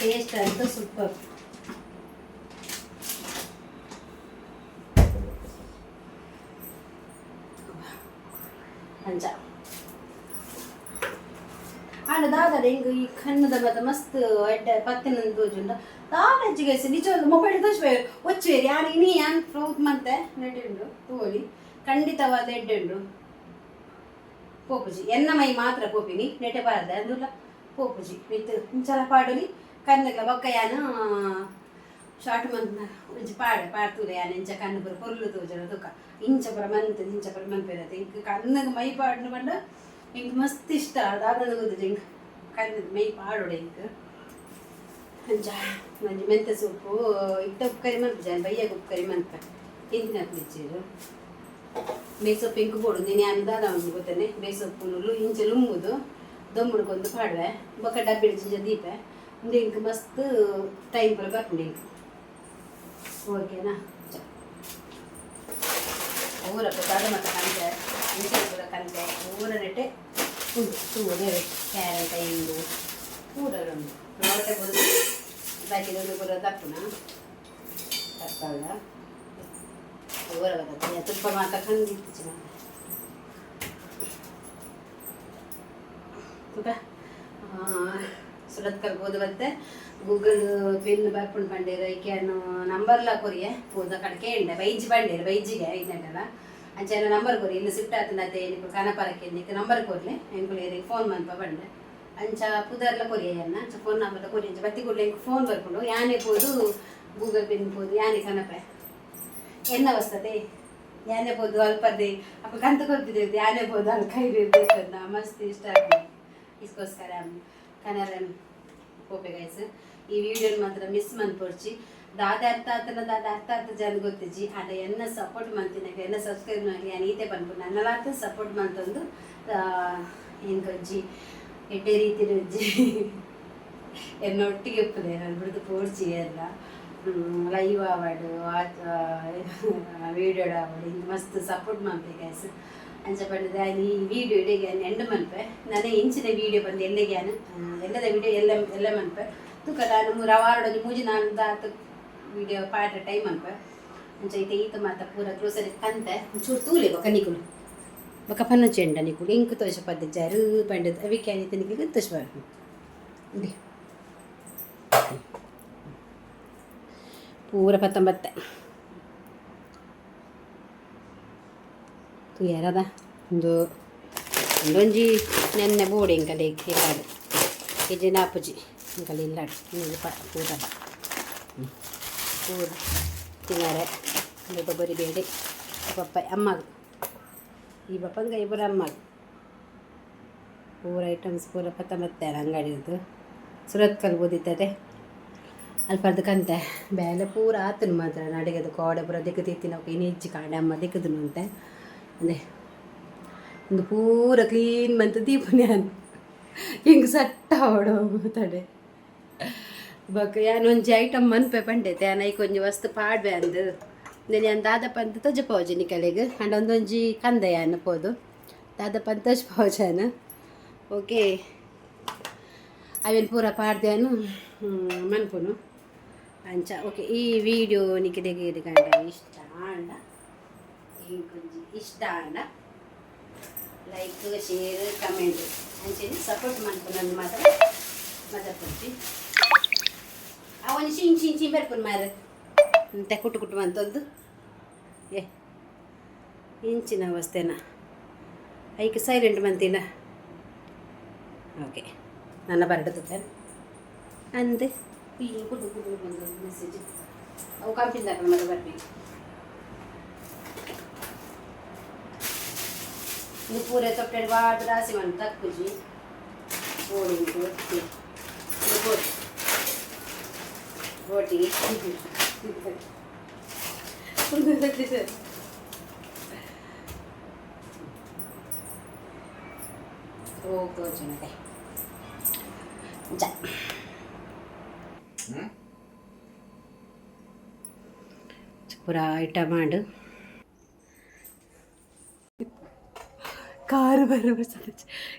ಟೇಸ್ಟ್ ಅಂತೂ ಸೂಪರ್. ಅಂಚ ಆಂಡ ದಾದಾಡ ಇಂಗ್ ಈ ಕಣ್ಣದ ಮತ್ತ ಮಸ್ತ್ ಎಡ್ಡೆ ಪತ್ತಿನ ತೋಜುಂಡ. ದಾದ ಗೈಸ್ ನಿಜ ಮೊಬೈಲ್ ತೋಚ್ಬೇರು ಒಚ್ಚುವೇರಿ ಯಾನ್ ಇನಿ ಯಾನ್ ಫ್ರೂಟ್ ಮಂತೆ ನೆಡುಂಡು ತೋಲಿ ಖಂಡಿತವಾದ ಎಡ್ಡುಂಡು ಪೋಪುಜಿ ಎನ್ನ ಮೈ ಮಾತ್ರ ಪೋಪಿನಿ ನೆಟೆ ಪಾರ್ದೆ ಅಂದುಲ ಪೋಪುಜಿ ಮಿತ್ ಇಂಚಲ ಪಾಡಲಿ ಕಣ್ಣುಗ್ಲ ಬೊಕ್ಕ ಯಾನ್ ಶಾರ್ಟ್ ಮಂತ್ ಒಂಜಿ ಪಾಡೆ ಪಾಡ್ತೂಲೆ ಯಾನ್ ಇಂಚ ಕಣ್ಣು ಪೂರ ಪೊರ್ಲು ತೋಜರ ತುಕ ಇಂಚ ಪೂರ ಮಂತ್ ಇಂಚ ಪೂರ ಮನ್ಪೇರತ್ತೆ ಇಂಕ್ ಕಣ್ಣಗ್ ಮೈ ಪಾಡ್ನು ಪಂಡ ಇಂಕ್ ಮಸ್ತ್ ಇಷ್ಟ ದಾದನ ಗೊತ್ತುಜಿ ಇಂಕ್ ಕಣ್ಣಗ್ ಮೈ ಪಾಡೋಡು ಇಂಕ್ ಅಂಚ ಒಂಜಿ ಮೆಂತೆ ಸೊಪ್ಪು ಇತ್ತ ಉಪ್ಕರಿ ಮನ್ಪುಜಿ ಬಯ್ಯಾಗ ಉಪ್ಕರಿ ಮನ್ಪೆ ತಿಂದಿನ ಇಚ್ಚಿರು ಬೇಸೊಪ್ಪು ಇಂಕು ಬೋಡು ನೀನು ಯಾನ್ ದಾದ ಉಂಡು ಗೊತ್ತೇನೆ ಬೇಸೊಪ್ಪು ಇಂಚ ಲುಂಬುದು ದೊಂಬುಡ್ಕೊಂದು ಪಾಡುವೆ ಬೊಕ್ಕ ಡಬ್ಬಿ ಜಿಂಜ ದೀಪೆ ಉಂದು ಇಂಕ್ ಮಸ್ತ್ ಟೈಮ್ ಪೂರ ಬರ್ಪುಂಡು ಇಂಕ್ ಓಕೆನಾ ಊರಪ್ಪ ದಾದ ಮತ್ತೆ ಕಂತೆ ಇಂಚ ಪೂರ ಕಂತೆ ಊರ ನೆಟ್ಟೆ ಉಂಡು ತೂವದೆ ಕ್ಯಾರೆಟ್ ಇಂಗು ಪೂರ ಉಂಡು ನೋಟೆ ಬುದು ಬಾಕಿದೊಂದು ಪೂರ ದಪ್ಪುನ ತಪ್ಪಲ್ಲ ಊರ ಬರ್ತದೆ ತುಪ್ಪ ಮಾತ್ರ ಕಂದಿತ್ತು ತುಕ ಸುರತ್ಕಲ್ ಬೋದು ಬತ್ತೆ ಗೂಗಲ್ ಪಿನ್ ಬರ್ಪುಂಡು ಪಂಡೇರು ಐಕ್ಯಾನು ನಂಬರ್ಲ ಕೊರಿಯೆ ಪೂದ ಕಡೆ ಉಂಡೆ ಬೈಜಿ ಬಂಡೇರು ಬೈಜಿಗೆ ಐದಲ್ಲ ಅಂಚೆನ ನಂಬರ್ ಕೊರಿ ಇಲ್ಲಿ ಸಿಫ್ಟ್ ಆತನತೆ ನಿಕ್ಕು ಕನಪರಕ್ಕೆ ನಿಕ್ ನಂಬರ್ ಕೊರ್ಲೆ ಎಂಕುಲು ಏರಿಗೆ ಫೋನ್ ಮನ್ಪ ಬಂಡೆ ಅಂಚ ಪುದರ್ಲ ಕೊರಿಯೆ ಅನ್ನ ಅಂಚ ಫೋನ್ ನಂಬರ್ಲ ಕೊರಿ ಅಂಚ ಬತ್ತಿ ಕೂಡಲೇ ಎಂಕ್ ಫೋನ್ ಬರ್ಪುಂಡು ಯಾನೆ ಪೋದು ಗೂಗಲ್ ಪಿನ್ ಪೋದು ಯಾನೆ ಕನಪೆ ಎನ್ನ ವಸ್ತತೆ ಯಾನೆ ಪೋದು ಅಲ್ಪದೆ ಅಪ್ಪ ಕಂತ ಕೊರ್ಪಿದೆ ಯಾನೆ ಪೋದು ಅಲ್ಲಿ ಕೈ ಇರ್ಬೇಕು ಮಸ್ತ್ ಇಷ್ಟ ಆಗ್ತದೆ ಇದಕ್ಕೋಸ್ಕರ ಕನ್ನಡ ಪೋಪೆ ಗೈಸ್ ಈ ವಿಡಿಯೋನ ಮಾತ್ರ ಮಿಸ್ ಮನ್ಪೊಡ್ಚಿ ದಾದ ಅರ್ಥ ಆತನ ದಾದ ಅರ್ಥ ಆತ ಜನ ಗೊತ್ತಿಜ್ಜಿ ಆಟ ಎನ್ನ ಸಪೋರ್ಟ್ ಮಂತಿನ ಎನ್ನ ಸಬ್ಸ್ಕ್ರೈಬ್ ಮಾಡಿ ನಾನು ಈತೆ ಪನ್ಪು ನನ್ನಲಾತ ಸಪೋರ್ಟ್ ಮಂತೊಂದು ಇಂಕೊಂಜಿ ಎಡ್ಡೆ ರೀತಿ ಉಜ್ಜಿ ಎನ್ನ ಒಟ್ಟಿಗೆ ಇಪ್ಪುದೆ ನಾನು ಬಿಡ್ದು ಪೋಡ್ಚಿ ಎಲ್ಲ ಲೈವ್ ಆವಡು ವೀಡಿಯೋ ಆವಡು ಹಿಂಗೆ ಮಸ್ತ್ ಸಪೋರ್ಟ್ ಮನ್ಪೆ ಗೈಸ್ ಅಂಚ ಪಂಡದ ಈ ವಿಡಿಯೋ ಇಡೆಗೆ ಎಂಡ್ ಮನ್ಪೆ ನಾನು ಇಂಚಿನ ವಿಡಿಯೋ ಬಂದು ಎಲ್ಲೆಗೆ ಎಲ್ಲದ ವಿಡಿಯೋ ಎಲ್ಲ ಎಲ್ಲ ಮನ್ಪೆ ತುಕ ನಾನು ರವಾಡೊಂಜಿ ಮೂಜಿ ನಾನು ದಾತ ವಿಡಿಯೋ ಪಾಠ ಟೈಮ್ ಅನ್ಪೆ ಅಂಚ ಐತೆ ಈತ ಮಾತ ಪೂರ ಗ್ರೋಸರಿ ಕಂತೆ ಒಂಚೂರು ತೂಲೆ ಬೊಕ ನಿಕುಲು ಬೊಕ ಪನ್ನ ಚೆಂಡ ನಿಕುಲು ಇಂಕು ತೋಷ ಪದ್ದ ಜಾರು ಪಂಡದ ಅವಿಕೆ ಆನಿತ ನಿಕುಲು ತೋಷ ಉಂಡೆ ಪೂರ ಪತ್ತೊಂಬತ್ತೆ ತೂಯರದ ಒಂದು ಒಂದೊಂಜಿ ನೆನ್ನೆ ಬೋಡಿ ಇಂಕಲೆ ಇಲ್ಲಾಡು ಇಜ್ಜಿ ನಾಪುಜಿ ಇಂಕಲೆ ಇಲ್ಲಾಡು ಇನ್ನೊಂದು ಪೂರ ಪೂರ ತಿನ್ನರೆ ಬೊಬ್ಬರಿ ಬೇಡೆ ಪಪ್ಪ ಅಮ್ಮಗ ಈ ಬಪ್ಪಂಗ ಇಬ್ಬರು ಅಮ್ಮಗ ಪೂರ ಐಟಮ್ಸ್ ಪೂರ ಪತ್ತೊಂಬತ್ತೆ ಅಂಗಡಿದು ಸುರತ್ಕಲ್ ಓದಿತ್ತದೆ ಅಲ್ಪರ್ದು ಕಂತೆ ಬೇಲೆ ಪೂರ ಆತನು ಮಾತ್ರ ನಡಿಗೆದು ಕೋಡೆ ಪೂರ ದಿಕ್ಕು ತಿತ್ತಿನ ಇನ್ನು ಕಾಡೆ ಅಮ್ಮ ದಿಕ್ಕುದನು ಅಂತೆ ಅದೇ ಒಂದು ಪೂರ ಕ್ಲೀನ್ ಮಂತ ದೀಪನೆ ಹಿಂಗೆ ಸಟ್ಟ ಅವಡು ತಡೆ ಬೊಕ ಯಾನ್ ಒಂಜಿ ಐಟಮ್ ಮನ್ಪೆ ಪಂಡೆ ಯಾನ್ ಐಕ್ ಒಂಜಿ ವಸ್ತು ಪಾಡ್ವೆ ಅಂದ್ నేను ಯಾನ್ ದಾದಪ್ಪ ಅಂತ ತೋಜಪಾವಜಿ ನಿಕಲೆಗ್ ಅಂಡ ಒಂದೊಂಜಿ ಕಂದ ಯಾನ್ ಪೋದು ದಾದಪ್ಪ ಅಂತ ತೋಜಪಾವಜಾನ ಓಕೆ ಅವೆನ್ ಪೂರ ಪಾಡ್ದೇನು ಮನ್ಪುನು ಅಂಚ ಓಕೆ ಈ ವಿಡಿಯೋ ನಿಕಲೆಗ್ ಕಂಡ ಇಷ್ಟ ಆಂಡ ಇಂಕೊಂಜಿ ಇಷ್ಟ ಆಂಡ ಲೈಕ್ ಶೇರ್ ಕಮೆಂಟ್ ಅಂಚೆನೆ ಸಪೋರ್ಟ್ ಮನ್ಪುನಂದು ಮಾತ್ರ ಮದಪುರ್ಚಿ ಆ ಒಂಜಿ ಶಿಂಚಿ ಇಂಚಿ ಬರ್ಪುನು ಮಾರೆ ಅಂತೆ ಕುಟ್ಟು ಕುಟ್ಟು ಮಂತೊಂದು ಏ ಇಂಚಿನ ಅವಸ್ಥೆನ ಐಕ್ ಸೈಲೆಂಟ್ ಮಂತಿನ ಓಕೆ ನನ್ನ ಬರಡುತ್ತೆ ಅಂದೆ ಈ ಕುಟ್ಟು ಕುಟ್ಟು ಬಂದು ಮೆಸೇಜ್ ಅವು ಕಂಪಿಂದ ಮತ್ತೆ ಬರ್ಬೇಕು ಇದು ಪೂರ ತೊಟ್ಟೆಡ್ ಬಾಡ್ ರಾಸಿ ಮನ್ ತಕ್ಕುಜಿ ಬೋಡಿ ಬೋಟಿ ಬೋಟಿ ತೋಜುನದೆ ಜ ಪೂರ ಐಟಮ್ ಮಾಡು ಕಾರು ಬರ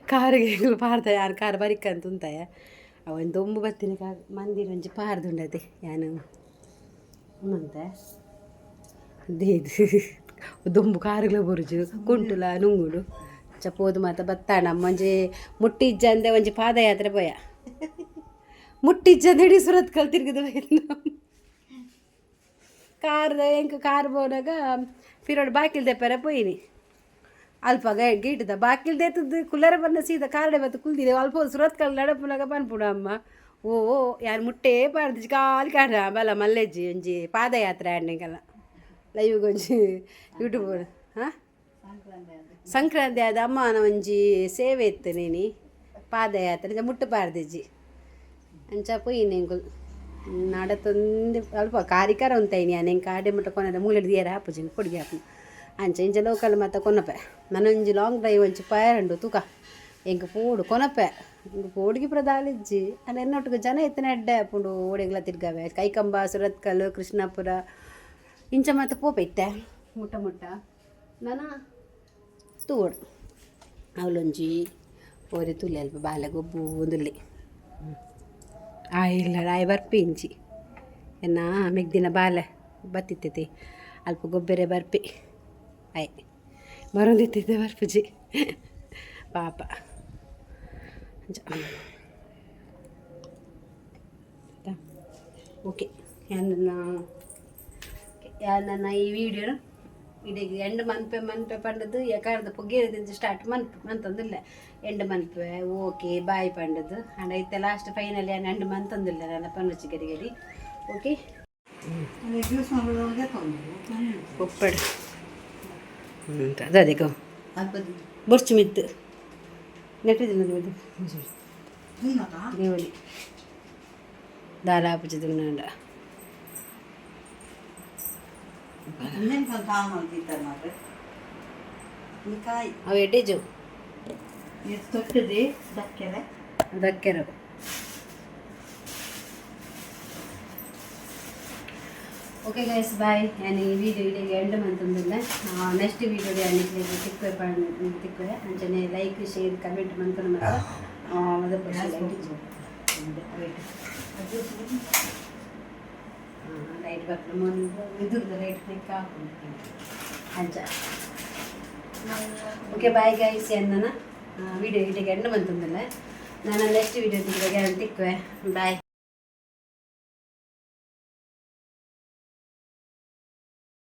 ಕಾರಿಗೆ ಎಂಕುಲು ಪಾರ್ದ ಯಾರು ಕಾರ್ ಬರಿಕಂತ ಉಂತಾಯ ಅವನ್ ದೊಂಬು ಬತ್ತಿನ ಕಾರ್ ಮಂದಿರ ಒಂಜಿ ಪಾರ್ದುಂಡತೆ ಯಾನು ಮಂತೆ ಅದೇ ಇದು ದೊಂಬು ಕಾರುಗಳ ಬುರುಜು ಕುಂಟುಲ ನುಂಗುಡು ಚಪೋದು ಮಾತ ಬತ್ತಾಣ ಒಂಜಿ ಮುಟ್ಟಿ ಇಜ್ಜಂದೆ ಒಂಜಿ ಪಾದಯಾತ್ರೆ ಪೋಯ ಮುಟ್ಟಿಜ್ಜ ಇಡೀ ಸುರತ್ಕಲ್ ತಿರ್ಗದ ಬೈದ್ನ. ಕಾರ್ದ ಎಂಕ್ ಕಾರ್ ಪೋನಾಗ ಪಿರೋಡ್ ಬಾಕಿಲ್ ದೆಪ್ಪರೆ ಪೋಯಿನಿ. ಅಲ್ಪ ಗೇಟ್ದ ಬಾಕಿಲ್ ದೇತದ್ದು ಕುಲ್ಲರೆ ಬನ್ನ ಸೀದಾ ಕಾರಡೆ ಬತ್ತು ಕುಲ್ದಿದೆ. ಅಲ್ಪ ಸುರತ್ಕಲ್ ನಡಪುನಾಗ ಪನ್ಪುಡು ಅಮ್ಮ ಓ ಯಾರು ಮುಟ್ಟೆ ಪಾಡ್ದಿಜಿ ಕಾಲಿ ಕಾಡ ಬಲ ಮಲ್ಲೆಜ್ಜಿ ಒಂಜಿ ಪಾದಯಾತ್ರೆ ಆಂಡಿಗೆಲ್ಲ ಲೈವ್ ಒಂಜಿ ಯೂಟ್ಯೂಬ್. ಹಾಂ, ಸಂಕ್ರಾಂತಿ ಆದ ಅಮ್ಮನ ಒಂಜಿ ಸೇವೆ ಇತ್ತು ನೀನಿ ಪಾದಯಾತ್ರೆ ಮುಟ್ಟು ಪಾಡ್ದಿಜ್ಜಿ. ಅಂಚ ಪೋಯಿನಿ ಎಂಕುಲು ನಡತೊಂದು ಅಲ್ಪ ಕಾರಿಕಾರ ಉಂತೈನಿ. ಯಾನ್ ಎಂಕ್ ಆಡೆ ಮುಟ್ಟ ಕೊನರೆ ಮೂಲೆಡ್ ದಿಯರೆ ಆಪುಜಿ, ಪೊಡಿಗೆ ಆಪುಂಡು. ಅಂಚ ಇಂಚ ಲೋಕಲ್ ಮಾತ ಕೊನಪೆ. ನನೊಂಜಿ ಲಾಂಗ್ ಡ್ರೈವ್ ಒಂಜಿ ಪೋಯೆರುಂಡು ತೂಕ. ಎಂಕ್ ಪೋಡು ಕೊನಪೆ, ಎಂಕ್ ಪೋಡಿಗೆ ಪೂರ ದಾಲಿಜ್ಜಿ. ಆಂಡ ಎನ್ನೊಟ್ಟುಗು ಜನ ಇತ್ತಿನ ಎಡ್ಡೆ ಆಪುಂಡು. ಓಡೆಗ್ಲ ತಿರ್ಗವೆ, ಕೈಕಂಬ, ಸುರತ್ಕಲ್, ಕೃಷ್ಣಾಪುರ ಇಂಚ ಮಾತ ಪೋಪೆ ಇತ್ತೆ ಮುಟ್ಟ ಮುಟ್ಟ. ನನ ತೂವೊಡು. ಅವಲೊಂಜಿ ಓರಿ ತೂಲೆ ಅಲ್ಪ ಬಾಲೆ ಗೊಬ್ಬು ಒಂದುಲ್ಲೆ. ಆಯ್ ಇಲ್ಲ, ಆಯ್ ಬರ್ಪಿ ಇಂಚಿ. ಎನ್ನ ಮೆಗ್ದಿನ ಬಾಲೆ ಬತ್ತಿತ್ತೈತಿ, ಅಲ್ಪ ಗೊಬ್ಬೆರೆ ಬರ್ಪಿ. ಆಯ್ ಬರೊಂದಿತ್ತಿದ್ದೆ, ಬರ್ಪುಜಿ ಪಾಪ. ಅಂಚ ಓಕೆ, ಯಾನ್ ಈ ವಿಡಿಯೋನು ಇಡೀ ಎಂಡ್ ಮನ್ಪೆ ಮನ್ಪೆ ಪಂಡದು. ಯಾಕಂದ್ರೆ ಪುಗ್ಗೇರಿದಿಂದ ಸ್ಟಾರ್ಟ್ ಮನ್ಪೆ ಮಂತೊಂದಿಲ್ಲ. ಎಂಡ್ ಮನ್ಪೆ, ಓಕೆ ಬಾಯ್ ಪಂಡದು. ಅಂಡ ಇತ್ತೆ ಲಾಸ್ಟ್ ಫೈನಲ್ ಯಾನ್ ಎಂಡ್ ಮಂತೊಂದಿಲ್ಲ ನನ್ನ ಪನ್ನುಚ್ಚಿ ಗಡಿ ಗಡಿ. ಓಕೆ.
ಜ್ಯೂಸ್ ಮಾಡೋದು ತೊಂದರೆ.
ಉಪ್ಪಡು ಅದೇ
ಅಲ್ಪ.
ಬೊರ್ಚು ಮಿತ್ತು ನೆಟ್ಟಿದ್ದಿಲ್ಲ ಮಿತ್ತು.
ತಿನ್ನಕ.
ದೇವಲಿ ದಾಲ ಆಪುಜಿ ದುನ್ನಾಂಡ.
ಇನ್ನೇನು ಕಾಮ ತಿಂತಾರೆ ಮಾತ್ರ ಕಾಯಿ.
ಅವು ಎಡ್ಡೆಜು.
ಇದು ತೊಟ್ಟದೆ ದಕ್ಕೆರೆ.
ದಕ್ಕೆರು. Okay guys, bye. ನಾನು ಈ ವಿಡಿಯೋ ಇಡೀ ಎಂಡ್ ಮಂತೊಂದಿಲ್ಲ. ನೆಕ್ಸ್ಟ್ ವಿಡಿಯೋ ಯಾನ್ ತಿಕ್ವೆ ತಿಕ್ವೆ. ಅಂಚನೆ ಲೈಕ್, ಶೇರ್, ಕಮೆಂಟ್ ಮನ್ಪುನ ಮಾತ ಲೈಟ್ ಲೈಟ್ ಬರ್ತದೆ. ಇದ್ರದ್ದು ಲೈಟ್ ಕ್ಲಿಕ್ ಹಾಕೊಂಡು ಅಂಚ. Okay, bye guys. ನನ್ನ ವಿಡಿಯೋ ಇಡೀ ಎಂಡ್ ಮಂತೊಂದಿಲ್ಲ. ನಾನು ನೆಕ್ಸ್ಟ್ ವಿಡಿಯೋ ತಿಕ್ವೆ, ಬಾಯ್.